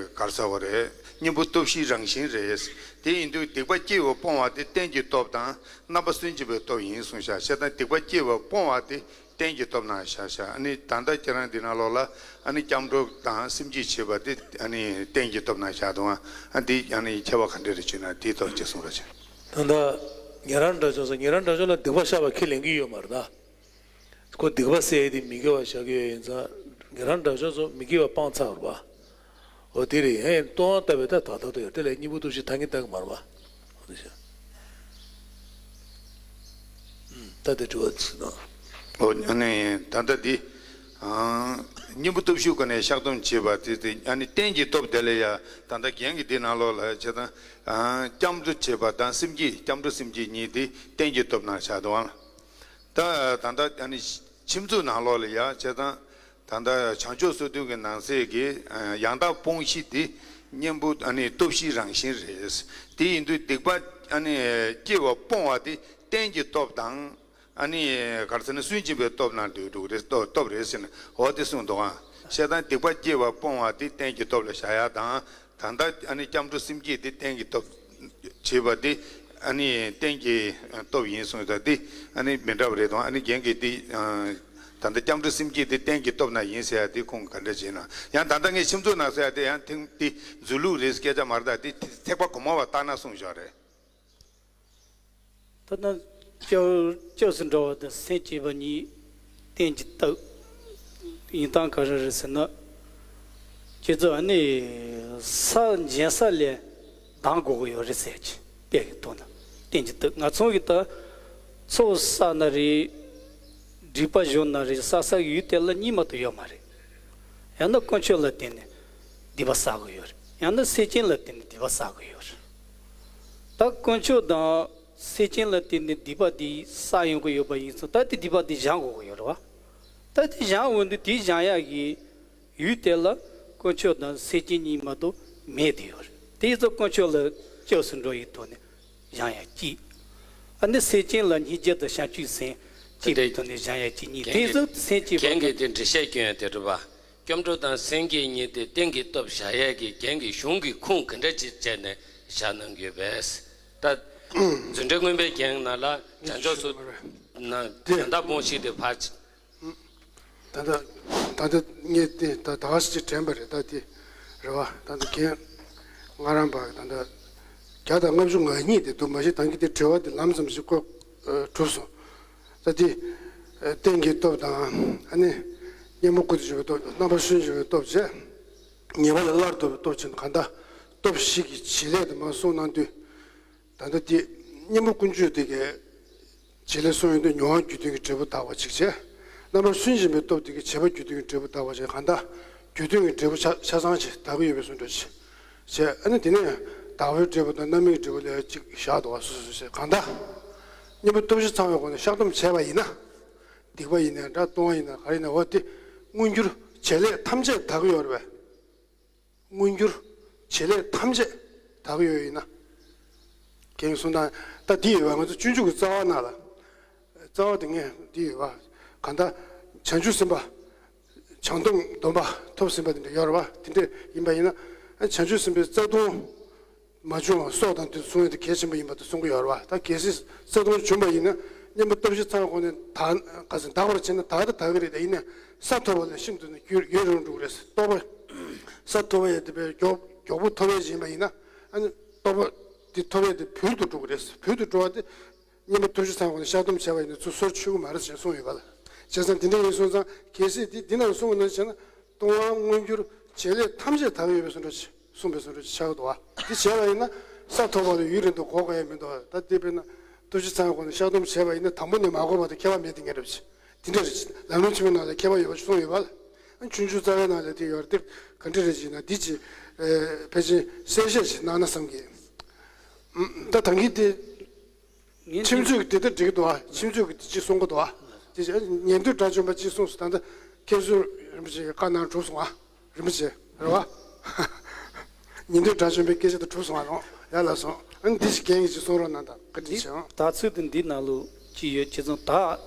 ག་རེ་ཟེར་བ་རེད། གཉེན་པོ་སྟོབས་བཞིའི་རང་བཞིན་རེད། དེ་ཡིན་དུས་སྡིག་པ་སྐྱེས་པ་སྤོང་བ་དེ་རྟེན་གྱི་སྟོབས་དང་རྣམ་པ་སུན་འབྱིན་པའི་སྟོབས་ཡིན་གསུངས་ཤག་བྱས་ཙང་སྡིག་པ་སྐྱེས་པ་སྤོང་བ་དེ་རྟེན་གྱི་སྟོབས་ནང་བཞག་ཤག་ཨ་ནི་ད་ལྟ་ཁྱེད་རང་འདི་ནང་ལོགས་ལ་ཨ་ནི་སྐྱབས་འགྲོ་དང་སེམས་བསྐྱེད་བྱེད་པ་དེ་ཨ་ནི་རྟེན་གྱི་སྟོབས་ནང་བཞག་འདུག་ཨ་འདི་ཨ་ནི་ཁྱད་པར་ག་འདྲ་རེད་བྱས་ན་དེའི་ཐོག་ཅིག་གསུང་རོགས་བྱེད། ད་ལྟ་ཉན་རང་དགྲ་བཅོམ་ཟེར་ཉན་རང་དགྲ་བཅོམ་ལ་སྡིག་པ་བཤགས་པ་ཁས་ལེན་གྱི་ཡོད་མ་རེད་ད། ཁོ་སྡིག་པ་བསལ་ཡས་དེ་མི་དགེ་བ་བཞག་གི་ཡོད་ཡིན་ཙང་ཉན་རང་དགྲ་བཅོམ་ཚོ་མི་དགེ་བ་སྤངས་ཚར་བ། འོ་དེ་རེད། ཡང་ཡང་ལྟུང་བ་ལྟ་བུའི་ད་ད་ད་ད་ཡོད་དེ་ལས་གཉེན་པོ་སྟོབས་བཞི་ཐང་གིན་ལྟ་གི་མ་རེད་པ། འོ་དེ་བྱ། ད་དེ་དྲི་བ་ཚིག་དང་། འོ་ཨ་ནི་ད་ལྟ་འདི། ཨང་། གཉེན་པོ་སྟོབས་བཞིའི་སྒོ་ནས་བཤགས་སྡོམ་བྱེད་པ་དེ་དེ་ཨ་ནི་རྟེན་གྱི་སྟོབས་དེ་ལ་ཡ་ད་ལྟ་རྒན་གྱི་འདི་ནང་ལོགས་ལ་བྱས་ཙང་། ཨང་། སྐྱབས་འགྲོ་བྱེད་པ་དང་སེམས་བསྐྱེད་སྐྱབས་འགྲོ་སེམས་བསྐྱེད་གཉིས་དེ་རྟེན་གྱི་སྟོབས་ནང་བཞག་འདུག་ཨང་། ད་ད་ལྟ་ཨ་ནི་ཁྱིམ་མཚེས་ནང་ལོགས་ལ་ཡ་བྱས་ཙང་། ད་ལྟ་བྱང་ཆུབ་སོ་བདུན་གྱི་ནང་གསེས་ཀྱི་ཡང་དག་སྤོང་བཞི་དེ་གཉེན་པོ་ཨ་ནི་སྟོབས་བཞིའི་རང་བཞིན་རེད། དེ་ཡིན་དུས་སྡིག་པ་ཨ་ནི་སྐྱེ་བ་སྤོང་བ་དེ་རྟེན་གྱི་སྟོབས་དང་ཨ་ནི་ག་རེ་ཟེར་ན་སུན་འབྱིན་པའི་སྟོབས་ནང་དུ་འགྲོ་གི་རེད། སྟོབས་སྟོབས་རེད་ཟེར་ནས་འོ་དེ་གསུངས་འདུག་ཨང་། བྱས་ཙང་སྡིག་པ་སྐྱེ་བ་སྤོང་བ་དེ་རྟེན་གྱི་སྟོབས་ལ་བཞག་ཡ་དང་། ད་ལྟ་ཨ་ནི་སྐྱབས་འགྲོ་སེམས་བསྐྱེད་དེ་རྟེན་གྱི་སྟོབས་བྱེད་པ་དེ་ཨ་ནི་རྟེན་གྱི་སྟོབས་ཡིན་གསུངས་ད་དེ་ཨ་ནི་མི་འདྲ་བ་རེད་དང་ཨ་ནི་རྒན་གྱིས་དེ་ད་ལྟ་སྐྱབས་འགྲོ་སེམས་བསྐྱེད་དེ་རྟེན་གྱི་སྟོབས་ན་ཡིན་ཟེར་ཡ་དེ་ཁུངས་ག་འདྲ་བྱས་ན་ཡང་ད་ལྟ་ངས་ཁྱིམ་མཚེས་ན་ཟེར་ཡ་དེ་ཡང་ཐེངས་དེ་མཛོད་ལུགས་རེད་སྐད་ཆ་མ་རེད་ད་དེ་ཐེག་པ་གོང་མ་བ་ལྟར་ན་གསུངས་བཞག་རེད། ད་ལྟ་སྐྱབས་སྐྱབས་སུ་འགྲོ་བ་དང་སེམས་བསྐྱེད་པ་གཉིས་རྟེན་གྱི་སྟོབས་ཡིན་སྟངས་ག་རེ་རེད་ཟེར་ན། ཁྱེད་ཚོ་ཨ་ནི་ས་འཇལ་ས་ལས་འདང་དགོས་ཀྱི་ཡོད་རེད་ཟེར་གྱི་དཔེ་གི་ཐོག་ན་རྟེན་གྱི་སྟོབས་ང་ཚོ་གི་ད་ཚོགས་བསགས་ན་རེད། སྒྲིབ་པ་སྦྱོང་ན་རེད་བསགས་ས་ཡུལ་དེ་ལ་གཉིས་མ་གཏོགས་ཡོད་མ་རེད། ཡང་ན་དཀོན་མཆོག་ལ་བརྟེན་ནས་སྡིག་པ་བསགས་ཀྱི་ཡོད་རེད། ཡང་ན་སེམས་ཅན་ལ་བརྟེན་ནས་སྡིག་པ་བསགས་ཀྱི་ཡོད་རེད། ད་དཀོན་མཆོག་དང་སེམས་ཅན་ལ་བརྟེན་ནས་སྡིག་པ་འདི་བསགས་ཡོང་གི་ཡོད་པ་ཡིན་ཙང་ད་དེ་སྡིག་པ་འདི་སྦྱང་དགོས་ཀྱི་ཡོད་རེད་བ། ད་དེ་སྦྱང་འོང་དུས་དེ་སྦྱང་ཡག་གི་ཡུལ་དེ་ལ་དཀོན་མཆོག་དང་སེམས་ཅན་གཉིས་མ་གཏོགས་མེད་དེ་ཡོད་རེད། དེ་ཡིན་ཙང་དཀོན་མཆོག་ལ་སྐྱབས་སུ་འགྲོ་ཡི་ཐོག་ནས་སྦྱང་ཡག་གཅིག་ཨ་ནི་སེམས་ཅན་ལ་སྙིང་རྗེ་དང་བྱང་ཆུབ་སེམས་གཅིག་གི་ཐོག་ནས་སྦྱང་ཡག་གཅིག་གཉིས་དེ་ཡིན་ཙང་སེམས་བསྐྱེད་པ་རྒན་གྱིས་དེ་འགྲེལ་བཤད་སྐྱོན་ཡག་དེ་རེད་བ། སྐྱབས་འགྲོ་དང་སེམས་བསྐྱེད་གཉིས་དེ་རྟེན་གྱི་སྟོབས་བཞག་ཡས་ཀྱི་རྒན་གྱི་གཞུང་གི་ཁུངས་ག་འདྲ་ཅིག་བྱས་ནས་བཞག་གནང་གི་ཡོད་པས། ད་རྫུ་འཕྲུལ་མངོན་པའི་རྒྱན་ནང་ལ་བྱང་ཆུབ་སོ་ན་ཡང་དག་སྤོང་བཞི་དེ་ཕར། ད་ལྟ་ད་ལྟ་ངས་དེ་ད་ད་ག་ཞིག་དྲན་པ་རེད་ད་དེ་རེད་བ། ད་ལྟ་རྒན་ང་རང་པ་ད་ལྟ་བརྒྱ་དང་ལྔ་བཅུ་ང་གཉིས་དེ་འདུག་མ་གཞི་ད་གིན་དེ་དྲི་བ་དེ་ལམ་ཙམ་ཞིག་བཀོད་གྲུབ་སོང་། ད་དེ་རྟེན་གྱི་སྟོབས་དང་ཨ་ནི་གཉེན་པོ་ཀུན་ཏུ་སྦྱོར་བའི་སྟོབས་རྣམ་པར་སུན་འབྱིན་པའི་སྟོབས་བྱས། ཉེས་པ་ལས་སླར་ལྡོག་པའི་སྟོབས་བྱས་ནས་གང་ལྟར་སྟོབས་བཞི་གི་བྱེད་ལས་དེ་མར་གསུངས་གནང་དུས། ད་ལྟ་དེ་གཉེན་པོ་ཀུན་སྦྱོར་དེ་གའི་བྱེད་ལས་གསུངས་ཡོང་དུས་མྱོང་བ་རྒྱུ་མཐུན་གྱི་འབྲས་བུ་དག་པ་ཅིག་བྱས། རྣམ་པར་སུན་འབྱིན་པའི་སྟོབས་དེ་གའི་བྱེད་པ་རྒྱུ་མཐུན་གྱི་འབྲས་བུ་དག་པ་བྱས་གང་ལྟར་རྒྱུ་མཐུན་གྱི་འབྲས་བུ་ཆ་ཆ་ཚང་ཅིག་དག་གི་ཡོད་པའི་བཟོ་འདྲ་ཅིག་བྱས། ཨ་ནི་དེ་ནས་བདག་པོའི་འབྲས་བུ་དང་རྣམ་སྨིན་གྱི་འབྲས་བུ་ལས་ཅིག་བཞག་འདུག་བ་སོ་སོ་སོ་སོས་གང་ལྟར། གཉེན་པོ་སྟོབས་བཞི་ཚང་བའི་སྒོ་ནས་བཤགས་སྡོམ་བྱས་པ་ཡིན་ན། སྡིག་པ་ཡིན་ནའི་འདྲ་ལྟུང་བ་ཡིན་ནའི་ག་རེ་ཡིན་ནའི་འོ་དེ་མངོན་གྱུར་བྱེད་ལས་ཐམས་ཅད་དག་གི་ཡོད་རེད་པས། མངོན་གྱུར་བྱེད་ལས་ཐམས་ཅད་དག་ཡོད་ཡིན་ན། རྒན་གསུང་དང་ད་འདི་ཡོད་པ་ང་ཚོ་སྤྱོད་འཇུག་གི་རྩ་བ་ནང་ལ། རྩ་བ་དེ་ངས་འདི་ཡོད་པ། གང་ལྟར་བྱང་ཆུབ་སེམས་དཔའ། བྱང་སྡོམ་སྡོམ་པ་ཐོབ་ཟིན་པ་དེ་འདྲ་ཡོད་རེད་པ། དེ་འདྲ་ཡིན་པ་ཡིན་ན། བྱང་ཆུབ་སེམས་དཔའི་རྩ་ལྟུང་། མ་བྱུང་བ་སོགས་དང་དེ་གསུང་ཡ་དེ་གལ་ཆེན་པོ་ཡིན་པ་དེ་གསུང་གི་ཡོད་རེད་པ། ད་གལ་སྲིད་རྩ་ལྟུང་བྱུང་བ་ཡིན་ན་གཉེན་པོ་སྟོབས་བཞི་ཚང་བའི་སྒོ་ནས་དག་ག་ཚོད་དག་པར་བྱས་ན་དག་ད་དག་གི་རེད། ད་ཡིན་ན་ས་ཐོབ་པ་ལས་ཤིན་ཏུ་ནས་རྒྱུན་ཡུན་རིང་འགྲོ་གི་རེད། རྟོགས་པ་ས་ཐོབ་པ་ཡ་དེ་བས་མགྱོགས་མགྱོགས་པོ་ཐོབ་ཡ་ཡིན་པ་ཡིན་ན་ཨ་ནི་རྟོགས་པ་དེ་ཐོབ་ཡ་དེ་བུལ་དུ་འགྲོ་གི་རེད། བུལ་དུ་འགྲོ་བ་དེ་གཉེན་པོ་སྟོབས་བཞི་ཚང་བའི་སྒོ་ནས་བཤགས་སྡོམ་བྱས་པ་ཡིན་ན་ཚུར་སོར་ཆུད་ཀྱི་མ་རེད་ཅེས་གསུངས་ཡོད་པ་ལ། བྱས་ཙང་དེ་འདྲ་ཡིན་སོང་ཙང་གལ་སྲིད་དེ་འདི་ནང་གསུངས་པ་ནང་བྱས་ན་ལྟུང་བ་མངོན་གྱུར་བྱེད་ལས་ཐམས་ཅད་དག་ཡོད་པའི་བཟོ་འདྲ་ཅིག་གསུངས་པའི་བཟོ་འདྲ་ཅིག་ཆགས་འདུག་བ། འདི་བྱས་པ་ཡིན་ན་ས་ཐོབ་པ་ལ་ཡུན་རིང་དུ་འགོར་དགོས་ཡ་མི་འདུག་ད་འདི་དཔེར་ན་སྟོབས་བཞི་ཚང་བའི་སྒོ་ནས་བཤགས་སྡོམ་བྱས་པ་ཡིན་ན་དང་པོ་ནས་མ་འགོར་བར་དུ་ཁྱད་པར་མེད་དེ་ངེས་རབས་ཅིག་དེ་འདྲ་རེད། ལམ་རིམ་ཆེན་མོའི་ནང་ལ་ཁྱད་པར་ཡོད་པ་ཅིག་གསུངས་ཡོད་པ་ལ། ཨ་ནི་སྤྱོད་འཇུག་རྩ་བའི་ནང་ལ་དེ་ཡོད་རེད། དེ་ག་འདྲ་རེད་ཅེ་ན་འདི་ཅིག་ཨེ་ཕལ་ཆེར་གསལ་བཤད་ཅིག་གནང་ན་བསམ་གི། ཨམ། ད་ད་གིན་དེ། ངས་ཁྱིམ་མཚེས་ཀྱི་དེ་ལྟར་འགྲིག་གི་འདུག་ཨ། ཁྱིམ་མཚེས་ཀྱི་དེ་གཅིག་གསུང་གི་འདུག་ཨ། དེ་བཞིན་ཉན་ཐོས་དགྲ་བཅོམ་པ་གཅིག་གསུངས་སོ། ད་ལྟ་མཁན་ཟུར་རིན་པོ་ཆེ་གི་བཀའ་གནང་གྲུབ་སོང་ཨ། རིན་པོ་ཆེ་རེད་བ། ཉན་ཐོས་དགྲ་བཅོམ་པའི་སྐད་ཆ་དེ་གྲུབ་སོང་ཨ་ལོ། ཡ་ལ་སོང་ཨ། འདི་ཞིག་རྒན་གྱིས་ཅིག་གསུང་རོགས་གནང་དང་བཀའ་དྲིན་ཆེ་ཨང་། དག་ཚུལ་དེ་འདི་ནང་ལོ། ཅི་ཡོད་ཅི་ཙམ་དག་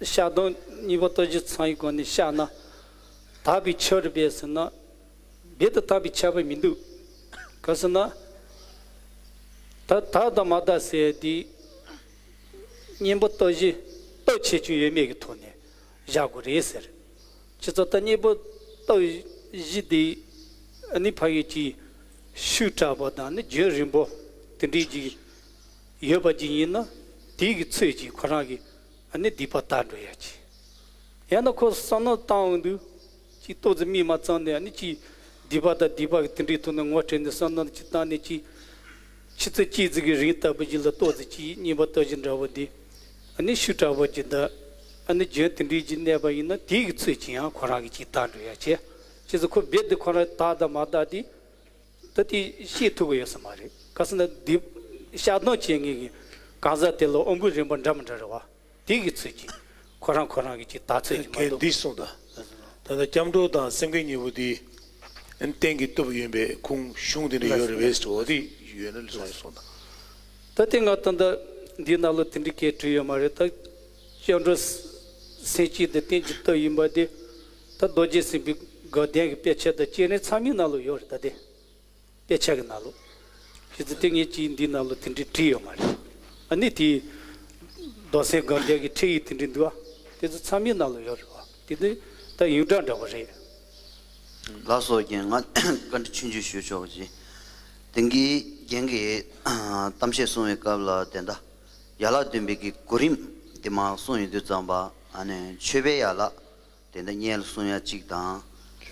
བཤགས་སྡོམ་གཉིས་པ་ལྟོ་བཞི་ཚང་གི་སྒོ་ནས་བཤགས་ན་དག་པའི་ཆོས་རེད་པས་ཟེར་ན་རྦད་དེ་དག་པའི་ཁྱབ་པ་མི་འདུག་ག་ཟེར་ན། ད་དག་དང་མ་དག་ཟེར་དེ་གཉེན་པོ་ལྟོ་བཞི་ལྟོ་ཆེ་ཆུང་ཡོད་མེད་ཀྱི་ཐོག་ནས་བཞག་དགོས་རེད་ཟེར། ཁྱེད་ཚོ་ད་གཉེན་པོ་ལྟོ་བཞི་དེ་ཨ་ནི་ཕ་གི་ཅིག་ཤུགས་དྲག་པོ་དང་ནི་རྒྱུན་རིང་པོ་དེ་འདྲའི་ཅིག་ཡོད་པ་ཅིག་ཡིན་ན་དེ་གི་ཚོད་ཅིག་ཁོ་རང་གི་ཨ་ནི་སྡིག་པ་དག་འགྲོ་ཡ་ཅིག་ཡང་ན་ཁོ་བསམ་མནོ་བཏང་འོང་དུས་ཅིག་ཏོག་ཙམ་མིག་མ་བཙུམ་ནས་ཨ་ནི་ཅིག་སྡིག་པ་དང་སྡིག་པ་གི་དེ་འདྲའི་ཐོག་ནས་ངོ་སྤྲད་ནས་བསམ་མནོ་ཅིག་བཏང་ནས་ཅིག་ཆུ་ཚོད་གཅིག་ཙམ་གྱི་རིང་ལྟ་བུ་ཅིག་ལ་ཏོག་ཙམ་ཅིག་གཉེན་པོ་ལྟོ་བཞི་འདྲ་བོ་འདི་ཨ་ནི་ཤུགས་དྲག་པོ་ཅིག་དང་ཨ་ནི་རྒྱུན་དེ་འདྲའི་ཅིག་གནས་པ་ཡིན་ན་དེ་གི་ཚོད་ཅིག་ཡང་ཁོ་རང་གི་ཅིག་དག་འགྲོ་ཡ་བྱས། ཅེས་སུ་ཁོ་རྦད་དེ་ཁོ་རང་དག་དང་མ་དག་དེ་ད་དེ་ཤེས་ཐུབ་ཀྱི་ཡོད་ས་མ་རེད། ག་ཟེར་ན་འདི་བཤགས་སྡོམ་བྱེད་མཁན་གྱི་གང་ཟག་དེ་ལ་དབང་པོའི་རིམ་པ་འདྲ་མི་འདྲ་རེད་བ། དེ་གི་ཚོད་ཀྱིས་ཁོ་རང་ཁོ་རང་གི་ཅིག་དག་ཚོད་ཀྱི་མ་གལ་གཏོགས། འདི་གསུངས་དང་། ད་ལྟ་སྐྱབས་འགྲོ་དང་སེམས་བསྐྱེད་གཉིས་པོ་འདི་གཏན་གྱི་བཏུབ་ཡིན་པས་ཁུངས་གཞུང་དེ་འདྲ་ཡོད་རེད་པས་འོ་དེ་ཡོད་ན་ལས་སོང་སོང་དང་། ད་དེ་ང་ད་ལྟ་འདིའི་ནང་ལོ་དེ་འདྲའི་སྐད་བྲིས་ཡོད་མ་རེད། ད་སྐྱབས་འགྲོ་སེམས་བསྐྱེད་འདི་གཏན་གྱི་བཏུབ་ཡིན་པ་དེ་ད་རྡོ་རྗེ་སེམས་དཔའི་དགའ་ལྡན་གྱི་དཔེ་ཆ་དང་སྤྱན་རས་མཚན་མའི་ནང་ལོ་ཡོད་རེད། ད་དེ། དཔེ་ཆ་གི་ནང་ལོ། ཁྱེད་ཚོ་དེ་ངས་ཅིག་འདི་ནང་ལོ་དེ་འདྲའི་བྲིས་ཡོད་མ་རེད། ཨ་ནི་དེ། རྡོར་སེམས་དགའ་ལྡན་གྱི་ཁྲིད་ཡིག་དེ་འདྲའི་འདུག་ཨ། དེ་ཚོ་མཚན་མའི་ནང་ལོ་ཡོད་རེད་བ། དེ་དེ་ད་ཡོངས་གྲགས་འདྲ་བོ་རེད། ལགས་སོ་རྒན། ང་བཀའ་འདྲི་ཆུང་ཆུང་ཞུ་ཆོག་ཅིག་དེང་གི་རྒན་གྱིས་གཏམ་བཤད་གསུང་བའི་སྐབས་ལ་དེ་འདྲ་ཡན་ལག་བདུན་པའི་གི་གོ་རིམ་དེ་མར་གསུང་ཡོང་དུས་ཙམ་པ་ཨ་ནི་མཆོད་པའི་ཡན་ལག་དེ་འདྲ་སྔོན་ལ་གསུང་ཡ་གཅིག་དང་།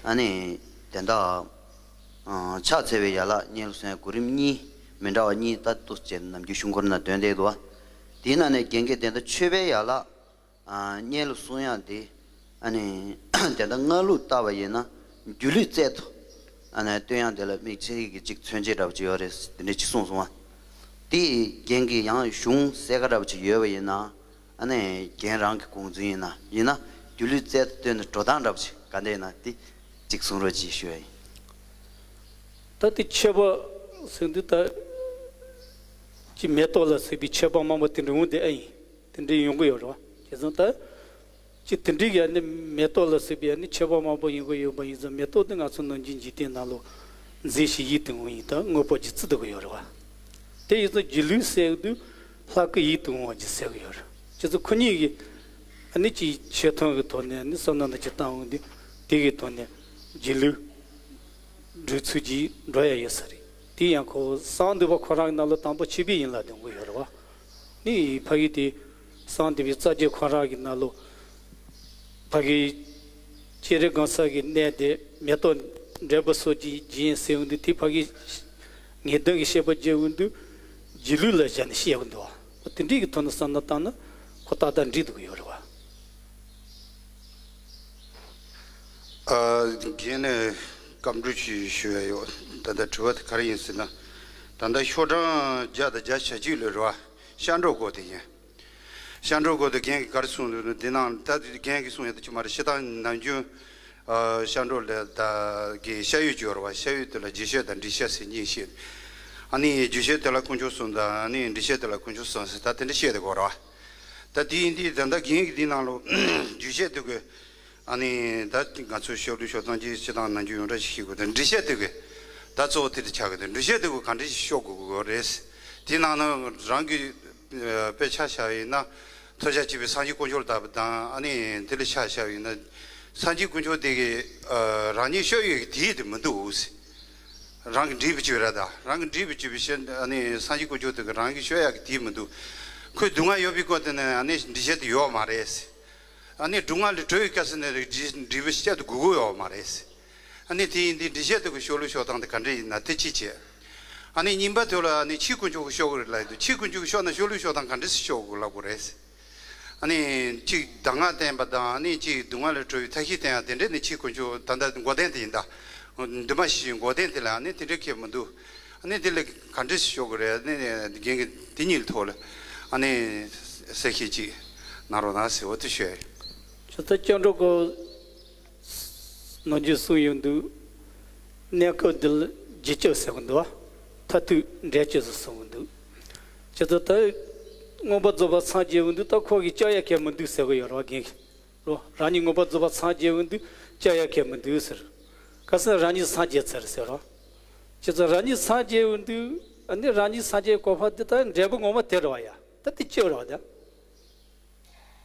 ཨ་ནི། དེ་འདྲ། ཨ། ཕྱག་འཚལ་བའི་ཡན་ལག་སྔོན་ལ་གསུང་ཡ་གོ་རིམ་གཉིས་མི་འདྲ་བ་གཉིས་ལྟར་དུ་བྱས་ནམ་རྒྱུན་གཞུང་མགུར་ན་འདོན་བསྡད་འདུག་བ། དེའི་ནང་ནས་རྒན་གྱིས་དེ་འདྲ་མཆོད་པའི་ཡན་ལག་ཨ། སྔོན་ལ་གསུང་ཡ་དེ། ཨ་ནི། དེ་འདྲ་སྔགས་ལུགས་ལྟ་བ་ཡིན་ན་སྒྱུ་ལུས་རྩལ་དུ། ཨ་ནི་སྟོན་ཡ་དེ་ལ་དམིགས་བསལ་གྱི་གཅིག་མཚོན་བྱེད་འདྲ་བོ་ཅིག་ཡོད་རེད་དེ་འདྲ་ཅིག་གསུངས་སོང་བ། དེ་རྒན་གྱིས་ཡང་གཞུང་གསལ་ཁ་འདྲ་བོ་ཅིག་ཡོད་པ་ཡིན་ན། ཨ་ནི་རྒན་རང་གི་དགོངས་ཚུལ་ཡིན་ན་ཡིན་ན་སྒྱུ་ལུས་རྩལ་དུ་བཏོན་ནས་འགྲོ་སྟངས་འདྲ་པོ་ཅིག་ག་འདྲ་ཡིན་ན་དེ་གཅིག་གསུང་རོགས་གྱིས་ཞུ་ཡ་ཡིན། ད་དེ་མཆོད་པ་ཟེར་དུས་ད་ཅི་མེ་ཏོག་ལ་སོགས་པའི་མཆོད་པ་མང་པོ་དེ་འདྲ་འོང་དེ་ཨ་ཡིན། དེ་འདྲའི་ཡོང་གི་ཡོད་རེད་བ། བྱས་ཙང་ད་ཅི་དེ་འདྲའི་ཡ་ནི་མེ་ཏོག་ལ་སོགས་པའི་ཡ་ནི་མཆོད་པ་མང་པོ་ཡོང་གི་ཡོད་པ་ཡིན་ཙང་མེ་ཏོག་དེ་ང་ཚོ་ནམ་རྒྱུན་འཇིག་རྟེན་ནང་ལོ་མཛེས་ཤིང་ཡིད་དུ་འོང་ཡིན་ད་དངོས་པོ་ཅིག་བརྩི་ཐུབ་ཀྱི་ཡོད་རེད་བ། དེ་ཡིན་ཙང་སྒྱུ་ལུས་ཟེར་དུས་ལྷ་སྐུ་ཡིད་དུ་འོང་བ་ཅིག་ཟེར་གི་ཡོད་རེད། ཁྱེད་ཚོ་ཁོ་གཉིས་ཀྱིས་ཨ་ནི་ཅིག་ཆོས་ཐུན་གྱི་ཐོག་ནས་ཨ་ནི་བསམ་ན་ན་ཅིག་བཏང་འོང་དུས་དེ་གི་ཐོག་ནས་སྒྱུ་ལུས་སྒྲུབ་ཚུལ་གྱིས་འགྲོ་ཡ་ཡོད་ས་རེད། དེ་ཡང་ཁོ་གསང་འདུས་པ་ཁོ་རང་གི་ནང་ལ་དང་པོ་མཆོད་པའི་ཡན་ལག་འདོན་གི་ཡོད་རེད་བ། ནི་ཕ་གི་དེ་གསང་འདུས་པའི་རྩ་རྒྱུད་ཁོ་རང་གི་ནང་ལོ། ཕ་གི་སྤྱན་རས་གང་ཟག་གི་གནས་དེ་མེ་ཏོག་འབྲས་བུ་སོགས་ཀྱིས་བརྒྱན་ཟེར་འོང་དུས་དེ་ཕ་གི་ངེས་དོན་གྱི་བཤད་པ་བརྗོད་འོང་དུས་སྒྱུ་ལུས་ལ་བཞག་ནས་བཤད་འོང་དུས་བ། དེ་འདྲའི་གི་ཐོག་ནས་བསམ་བློ་བཏང་ན་ཁོ་ཏག་ཏག་འགྲིག་འདུག་གི་ཡོད་རེད་བ། ཨ། རྒན་ནས་སྐབས་འགྲོ་ཞིག་ཞུ་ཡ་ཡོད། ད་ལྟ་དྲི་བ་དེ་ག་རེ་ཡིན་ཟེར་ན། ད་ལྟ་ཤོག་གྲངས་བརྒྱ་དང་བརྒྱ་ཆ་གཅིག་ལོས་རེད་བ། ཤར་འགྲོ་སྐོར་དེ་ཡིན། ཤར་འགྲོ་སྐོར་དུ་རྒན་གྱིས་ག་རེ་གསུངས་འདུག་ན་འདི་ནང་ད་རྒན་གྱིས་གསུངས་ཡ་དེ་ཅི་མ་རེད། སྤྱིར་བཏང་ནམ་རྒྱུན་ཨ། ཤར་འགྲོ་ལས་ད་གི་ཤར་ཡུལ་སྦྱོར་བ་ཤར་ཡུལ་དེ་ལ་རྗེས་ཤོད་དང་འགྲེལ་བཤད་ཟེར་གཉིས་བཤད། ཨ་ནི་རྗེས་ཤོད་དེ་ལ་དཀོན་མཆོག་གསུམ་དང་ཨ་ནི་འགྲེལ་བཤད་དེ་ལ་དཀོན་མཆོག་གསུམ་ཟེར་ད་དེ་འདྲ་བཤད་དེ་གོ་ར་བ། ད་དེ་ཡིན་དུས་ད་ལྟ་རྒན་གྱིས་འདི་ནང་ལོ་རྗེས་ཤོད་དེ་གི་ཨ་ནི་ད་ང་ཚོའི་ཤོག་ལུས་ཤོག་གཙང་གི་སྤྱིར་བཏང་ནམ་རྒྱུན་ཡོངས་གྲགས་ཤིག་ཤེས་དགོས་དེ་འགྲེལ་བཤད་དེ་གི་ད་གཙོ་བོ་དེ་དེ་ཆགས་གི་དེ་འགྲེལ་བཤད་དེ་གི་ག་འདྲ་ཞིག་ཤོག་དགོས་དགོས་རེད། དེ་ནང་ན་རང་གི་དཔེ་ཆ་བཞག་ཡིན་ན། ཐོས་བྱ་བྱེད་པའི་སངས་རྒྱས་དཀོན་མཆོག་ལྟ་བུ་དང་ཨ་ནི་དེ་ལ་ཆ་བཞག་ཡིན་ན། སངས་རྒྱས་དཀོན་མཆོག་དེ་གི་རང་ཉིད་ཤོད་ཡོད་ཀྱི་དེའི་དེ་མི་འདུག་རང་གི་འདྲིས་པའི་བཅུད་ར་དང་རང་གི་འདྲིས་པའི་བཅུད་པའི་ཤེས་ཨ་ནི་སངས་རྒྱས་དཀོན་མཆོག་དེ་གི་རང་གི་ཤོད་ཡག་གི་དེའི་མི་འདུག་ཁོས་སྡུག་བསྔལ་ཡོད་པའི་སྐོར་དེ་ནས་ཨ་ནི་འདྲི་བཤད་དེ་ཡོད་མ་རེད། ཨ་ནི་སྡུག་བསྔལ་ལས་གྲོལ་བའི་སྐབས་སུ་ནས་འདྲིས་པའི་བཤད་དུ་དགོས་དགོས་ཡོད་མ་རེད། ཨ་ནི་དེ་ཡིན་དུས་འགྲེལ་བཤད་དེ་གི་ཤོག་ལུས་ཤོག་སྟངས་དེ་ག་འདྲ་ཡིན་ན་དེ་གཅིག་བྱས། ཨ་ནི་གཉིས་པ་དེ་ལ་ཨ་ནི་ཕྱིའི་དཀོན་མཆོག་གི་ཤོག་གི་རེད་ལབ་ཡོད་དུས་ཕྱིའི་དཀོན་མཆོག་གི་ཤོག་ན་ཤོག་ལུས་ཤོག་སྟངས་ག་འདྲ་སེ་ཤོག་དགོས་ལབ་དགོས་རེད། ཨ་ནི་གཅིག་གདམས་ངག་བསྟན་པ་དང་ཨ་ནི་གཅིག་སྡུག་བསྔལ་ལས་གྲོལ་བའི་ཐབས་ཤེས་བསྟན་ཡ་དེ་འདྲ་ནི་ཕྱིའི་དཀོན་མཆོག་ད་ལྟ་མགོ་བདེན་དེ་ཡིན་ད། འདུན་མ་བཞི་བཞི་མགོ་བདེན་དེ་ལ་ཨ་ནི་དེ་འདྲ་ཁྱད་མི་འདུག་ཨ་ནི་དེ་ལ་ག་འདྲ་སེ་ཤོག་དགོས་རེད། ཨ་ནི་རྒན་གྱིས་དེ་གཉིས་ལ་ཐོག་ལ་ཨ་ནི་གསལ་བཤད་ཅིག་གནང་རོགས་གནང་ཟེར་འོ་དེ་ཞུ་ཡ་ཡིན། ཇི་ལྟར་སྐྱབས་འགྲོ་སྐོར། ནམ་རྒྱུན་གསུངས་ཡོང་དུས། གནས་སྐབས་འདི་ལ་རྗེས་གཅོད་ཟེར་གི་འདུག་བ། མཐར་ཐུག་འབྲས་གཅོད་ཟེར་གསུང་གི་འདུག་ཇི་ལྟར་ད་ མངོན་པ་རྫོགས་པ་སངས་རྒྱས་འོང་དུས་ད་ཁོ་གིས་སྐྱོབ་ཡ་གལ་མི་འདུག་ཟེར་གི་ཡོད་རེད་བ། རྒན་གྱིས་རོ། རང་ཉིད་མངོན་པ་རྫོགས་པ་སངས་རྒྱས་འོང་དུས་སྐྱོབ་ཡ་གལ་མི་འདུག་ཟེར། ག་ཟེར་ན་རང་ཉིད་སངས་རྒྱས་ཚར་ཟེར་རོ། བྱས་ཙང་རང་ཉིད་སངས་རྒྱས་འོང་དུས་ཨ་ནི་རང་ཉིད་སངས་རྒྱས་གོ་འཕང་འདི་ད་འབྲས་བུ་ངོ་མ་དེ་རེད་བ་ཡ། ད་དེ་སྐྱོབ་རེད་བ་ད།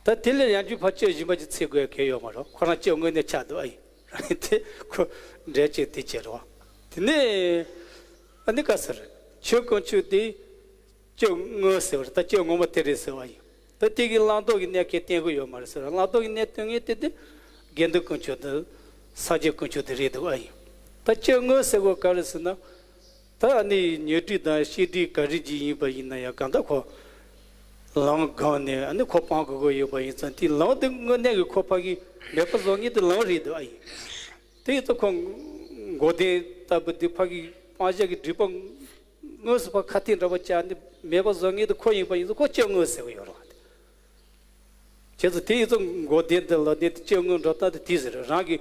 ད་དེ་ལས་ཡང་རྒྱུ་ཕར་སྐྱོབ་གཞན་པ་ཅིག་འཚོལ་དགོས་གལ་ཡོད་མ་རེད། ཁོ་རང་སྐྱོབ་དངོས་གནས་ཆགས་འདུག་ཨ་ཡིན། རང་ཉིད་དེ་ཁོ་འབྲས་སྐྱོབ་དེ་བྱེད་རེད་བ། དེ་ནས་ཨ་ནི་ག་ཟེར། ཆོས་དཀོན་མཆོག་དེ། སྐྱོབ་དངོས་ཟེར་བ་རེད། ད་སྐྱོབ་ངོ་མ་དེ་རེད་ཟེར་བ་ཡིན། ད་དེ་གི་བླང་དོར་གྱི་གནད་ཁེལ་བསྟན་གྱི་ཡོད་མ་རེད་ཟེར། བླང་དོར་གྱི་གནད་སྟོན་མཁན་དེ་དེ་དགེ་འདུན་དཀོན་མཆོག་དང་སངས་རྒྱས་དཀོན་མཆོག་དེ་རེད་འདུག་ཨ་ཡིན། ད་སྐྱོབ་དངོས་ཟེར་བ་ག་རེ་ཟེར་ན། ད་ཨ་ནི་ཉོན་སྒྲིབ་དང་ཤེས་སྒྲིབ་ག་རེ་ཅིག་ཡིན་པ་ཡིན་ན་ཡང་གང་ལྟར་ཁོ་ལམ་སྒང་ནས་ཨ་ནི་ཁོ་སྤང་དགོས་ཀྱི་ཡོད་པ་ཡིན་ཙང་དེ་ལམ་དེ་དངོས་གནས་ཀྱི་ཁོ་ཕ་གི་མེད་པ་བཟོ་མཁན་དེ་ལམ་རེད་འདུག་ཨ་ཡིན། དེ་ཡིན་ཙང་ཁོ་མགོ་ལྡན་ལྟ་བུ་དེ་ཕ་གི་སྤང་བྱ་གི་སྒྲིབ་པ། དངོས་སུ་ཕར་ཁ་གཏད་འདྲ་པོ་བཅག་ནས་མེད་པ་བཟོ་མཁན་དེ་ཁོ་ཡིན་པ་ཡིན་ཙང་ཁོ་སྐྱོབ་དངོས་ཟེར་གྱི་ཡོད་རེད་བ། བྱས་ཙང་དེ་ཡིན་ཙང་མགོ་ལྡན་དེ་ལ་ལྡན་དེ་སྐྱོབ་དངོས་འགྲོ་སྟངས་དེ་དེ་ཟེར། རང་གི་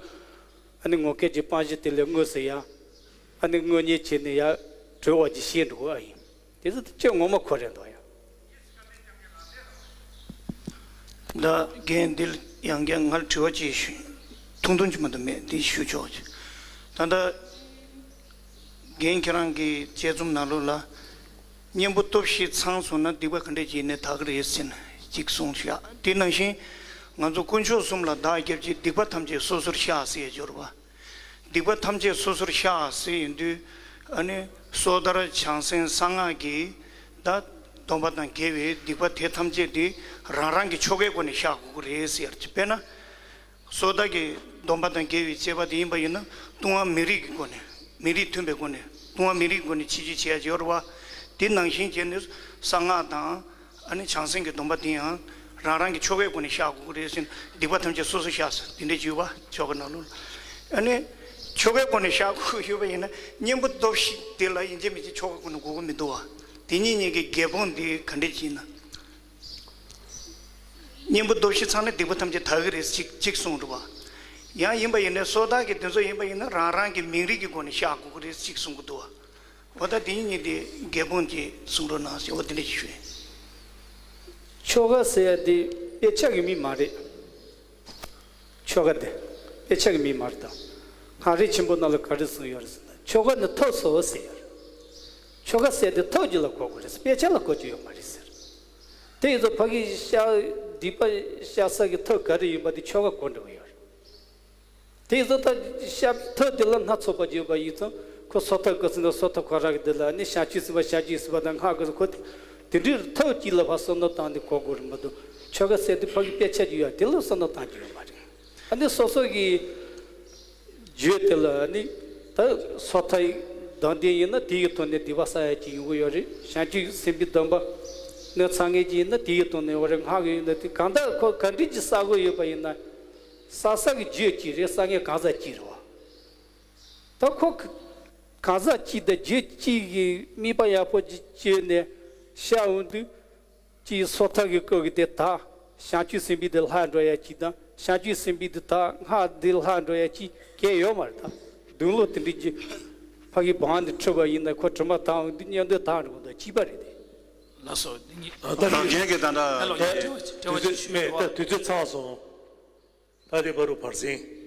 ཨ་ནི་ངོ་སྐལ་གྱི་སྤང་བྱ་དེ་ལས་དངོས་སུ་ཡང་ཨ་ནི་དངོས་གཉེར་བྱས་ནས་ཡང་གྲོལ་བ་ཅིག་ཤེས་འགྲོ་གི་ཨ་ཡིན། དེ་ཚོ་དེ་སྐྱོབ་ངོ་མ་ཁོ་རེད་འདུག་ཡ། ད་རྒན་འདི་ལ་ཡང་བསྐྱར་ང་ལ་དྲི་བ་ཅིག་ཞུ། ཐུང་ཐུང་ཅིག་མ་གཏོགས་མེད། འདི་ཞུ་ཆོག་ཅིག་ད་ལྟ་རྒན་ཁྱེད་རང་གི་དཔྱད་རྩོམ་ནང་ལོགས་ལ་གཉེན་པོ་སྟོབས་བཞི་ཚང་སོང་ན་སྡིག་པ་ག་འདྲས་ཅིག་ནས་དག་གི་རེད་ཟེར་ན་ཅིག་གསུངས་བཞག་དེ་ནང་བཞིན་ང་ཚོ་དཀོན་མཆོག་གསུམ་ལ་བདག་སྐྱབས་མཆི། སྡིག་པ་ཐམས་ཅད་སོ་སོར་བཤགས་ཟེར་ཡ་སྦྱོར་བ། སྡིག་པ་ཐམས་ཅད་སོ་སོར་བཤགས་ཟེར་ཡོང་དུས་ཨ་ནི་སོ་ཐར་བྱང་སེམས་གསང་སྔགས་ཀྱི་ད་སྡོམ་པ་དང་འགལ་བའི་སྡིག་པ་དེ་ཐམས་ཅད་དེ་རང་རང་གི་ཆོ་གའི་སྒོ་ནས་བཤགས་དགོས་ཀྱི་རེད་ཟེར་ཡ། དཔེར་ན། སོ་ཐར་གྱི་སྡོམ་པ་དང་འགལ་བའི་བཅས་པ་དེ་ཡིན་པ་ཡིན་ན་ལྟུང་བ་མི་རིགས་ཀྱི་སྒོ་ནས་མི་རིགས་མཐུན་པའི་སྒོ་ནས་ལྟུང་བ་མི་རིགས་ཀྱི་སྒོ་ནས་ཕྱི་བཅོས་བྱེད་ཡ་ཡོད་རེད་བ། དེ་ནང་བཞིན་བྱས་ནས་གསང་སྔགས་དང་ཨ་ནི་བྱང་སེམས་ཀྱི་སྡོམ་པ་དེ་ཡང་རང་རང་གི་ཆོ་གའི་སྒོ་ནས་བཤགས་དགོས་ཀྱི་རེད་ཟེར་ན། སྡིག་པ་ཐམས་ཅད་སོ་སོར་བཤགས་ཟེར་དེ་འདྲས་བརྗོད་པ་ཆོ་ག་ནང་ལོགས་ལ། ཨ་ནི་ཆོ་གའི་སྒོ་ནས་བཤགས་དགོས་ཀྱི་ཡོད་པ་ཡིན་ན་གཉེན་པོ་སྟོབས་བཞི་དེ་ལ་ཡིན་གཅིག་མིན་གཅིག་ཆོ་ག་སྒོ་ནས་དགོས་ཀྱི་མི་འདུག་བ། དེ་གཉིས་གཉིས་ཀྱི་འགལ་སྤོང་དེ་ག་འདྲས་ཅིག་ཡིན་ན། གཉེན་པོ་སྟོབས་བཞི་ཚང་ན་སྡིག་པ་ཐམས་ཅད་དག་གི་རེད་ཅིག་ཅིག་གསུངས་འདུག་བ། ཡང་ཡིན་པ་ཡིན་ན་སོ་ཐར་གྱི་དེ་ཚོ་ཡིན་པ་ཡིན་ན་རང་རང་གི་མིང་རིགས་ཀྱི་སྒོ་ནས་བཤགས་དགོས་ཀྱི་རེད་ཅིག་གསུང་གི་འདུག་བ། འོ་ད་དེ་གཉིས་དེ་འགལ་སྤོང་ཅིག་གསུང་རོགས་གནང་ཟེར་འོ་དེ་འདྲ་ཞིག་ཞུ་ཡིན། ཆོ་ག་ཟེར་ཡ་དེ་དཔེ་ཆ་གི་མིང་མ་རེད། ཆོ་ག་དེ་དཔེ་ཆ་གི་མིང་མ་རེད་དམ། སྔགས་རིག་ཆེན་པོ་ནང་ལ་ག་རེ་གསུངས་ཡོད་རེད་ཟེར་ན་ཆོ་ག་ནི་ཐབས་སོ་ཟེར་ཡོད་རེད། ཆོ་ག་ཟེར་དེ་ཐབས་ཀྱི་ལ་གོ་དགོས་རེད། དཔེ་ཆ་ལ་གོ་རྒྱུ་ཡོད་མ་རེད་ཟེར། དེ་ཡིན་ཙང་ཕ་གི་བཤགས་སྡིག་པ་བཤགས་ས་གི་ཐབས་ག་རེ་ཡིན་པ་དེ་ཆོ་ག་གོ་འགྲོ་གི་ཡོད་རེད། དེ་ཡིན་ཙང་ད་བཤགས་པའི་ཐབས་དེ་ལ་སྣ་ཚོགས་པ་ཡོད་པ་ཡིན་ཙང་ཁོ་སོ་ཐར་དགོས་ཟེར་ན་སོ་ཐར་ཁོ་རང་གི་དེ་ལ་ནི་བྱང་ཆུབ་སེམས་དཔའ་བྱང་ཆུབ་སེམས་དཔའ་དང་སྔགས་དགོས་ཟེར་ཁོ་དེ་དེ་འདྲའི་ཐབས་གཅིག་ལ་ཕར་བསམ་བློ་བཏང་ནས་གོ་དགོས་རེད་མ་གཏོགས་ཆོ་ག་ཟེར་དེ་ཕ་གི་དཔེ་ཆ་ཅིག་ཡོད་དེ་ལ་བསམ་བློ་བཏང་རྒྱུ་ཡོད་མ་རེད། ཨ་ནི་སོ་སོ་གི་རྒྱུད་དེ་ལ་ནི་ད་སོ་ཐར་སྡོམ་ལྡན་ཡིན་ན་དེ་ཡི་ཐོག་ནས་སྡིག་པ་བསགས་ཡ་ཅིག་ཡོང་གི་ཡོད་རེད། བྱང་ཆུབ་སེམས་དཔའི་སྡོམ་པ་ནི་ཚང་མཁན་ཅིག་ཡིན་ན་དེ་ཡི་ཐོག་ནས་ཡོང་རེད། སྔགས་ཡིན་ན་དེ་གང་ལྟར་ཁོ་ག་འདྲ་ཅིག་བསགས་དགོས་ཡོད་པ་ཡིན་ན་བསགས་ས་གི་རྒྱུད་གཅིག་རེད། བསགས་མཁན་གང་ཟག་གཅིག་རེད་བ། ད་ཁོ་ག་གང་ཟག་གཅིག་དང་རྒྱུད་གཅིག་གི་དམིགས་པ་ཡག་པོ་ཅིག་བཅོས་ནས་བཤགས་འོང་དུས། ཅིག་སོ་ཐར་གྱི་སྐབས་ཀྱི་དེ་དག་བྱང་ཆུབ་སེམས་དཔའི་དེ་ལྷག་འགྲོ་ཡ་ཅིག་དང་བྱང་ཆུབ་སེམས་དཔའི་དེ་དག་སྔགས་དེ་ལྷག་འགྲོ་ཡ་ཅིག་གལ་ཡོད་མ་རེད་ད། དུང་ལོ་དེ་འདྲའི་ཅིག་ཕ་གི་བང་དེ་འཁྲུད་པ་ཡིན་ན་ཁོ་དྲི་མ་དག་འོང་དུས་མཉམ་དུ་དག་འགྲོ་གི་འདུག་གཅིག་པ་རེད་དེ། ལགས་སོ། འདི་གཉིས། ད་ད་རྒན་གྱིས་ད་ལྟ་ཨ་ལོ་དེ་དྲི་བ་ཅིག་དྲི་བ་དུས་ཅིག་ཚོད་ཞུ་མེད་ད་དུས་ཚོད་ཚང་སོང་། ད་དེ་བར་དུ་བར་ཟིན།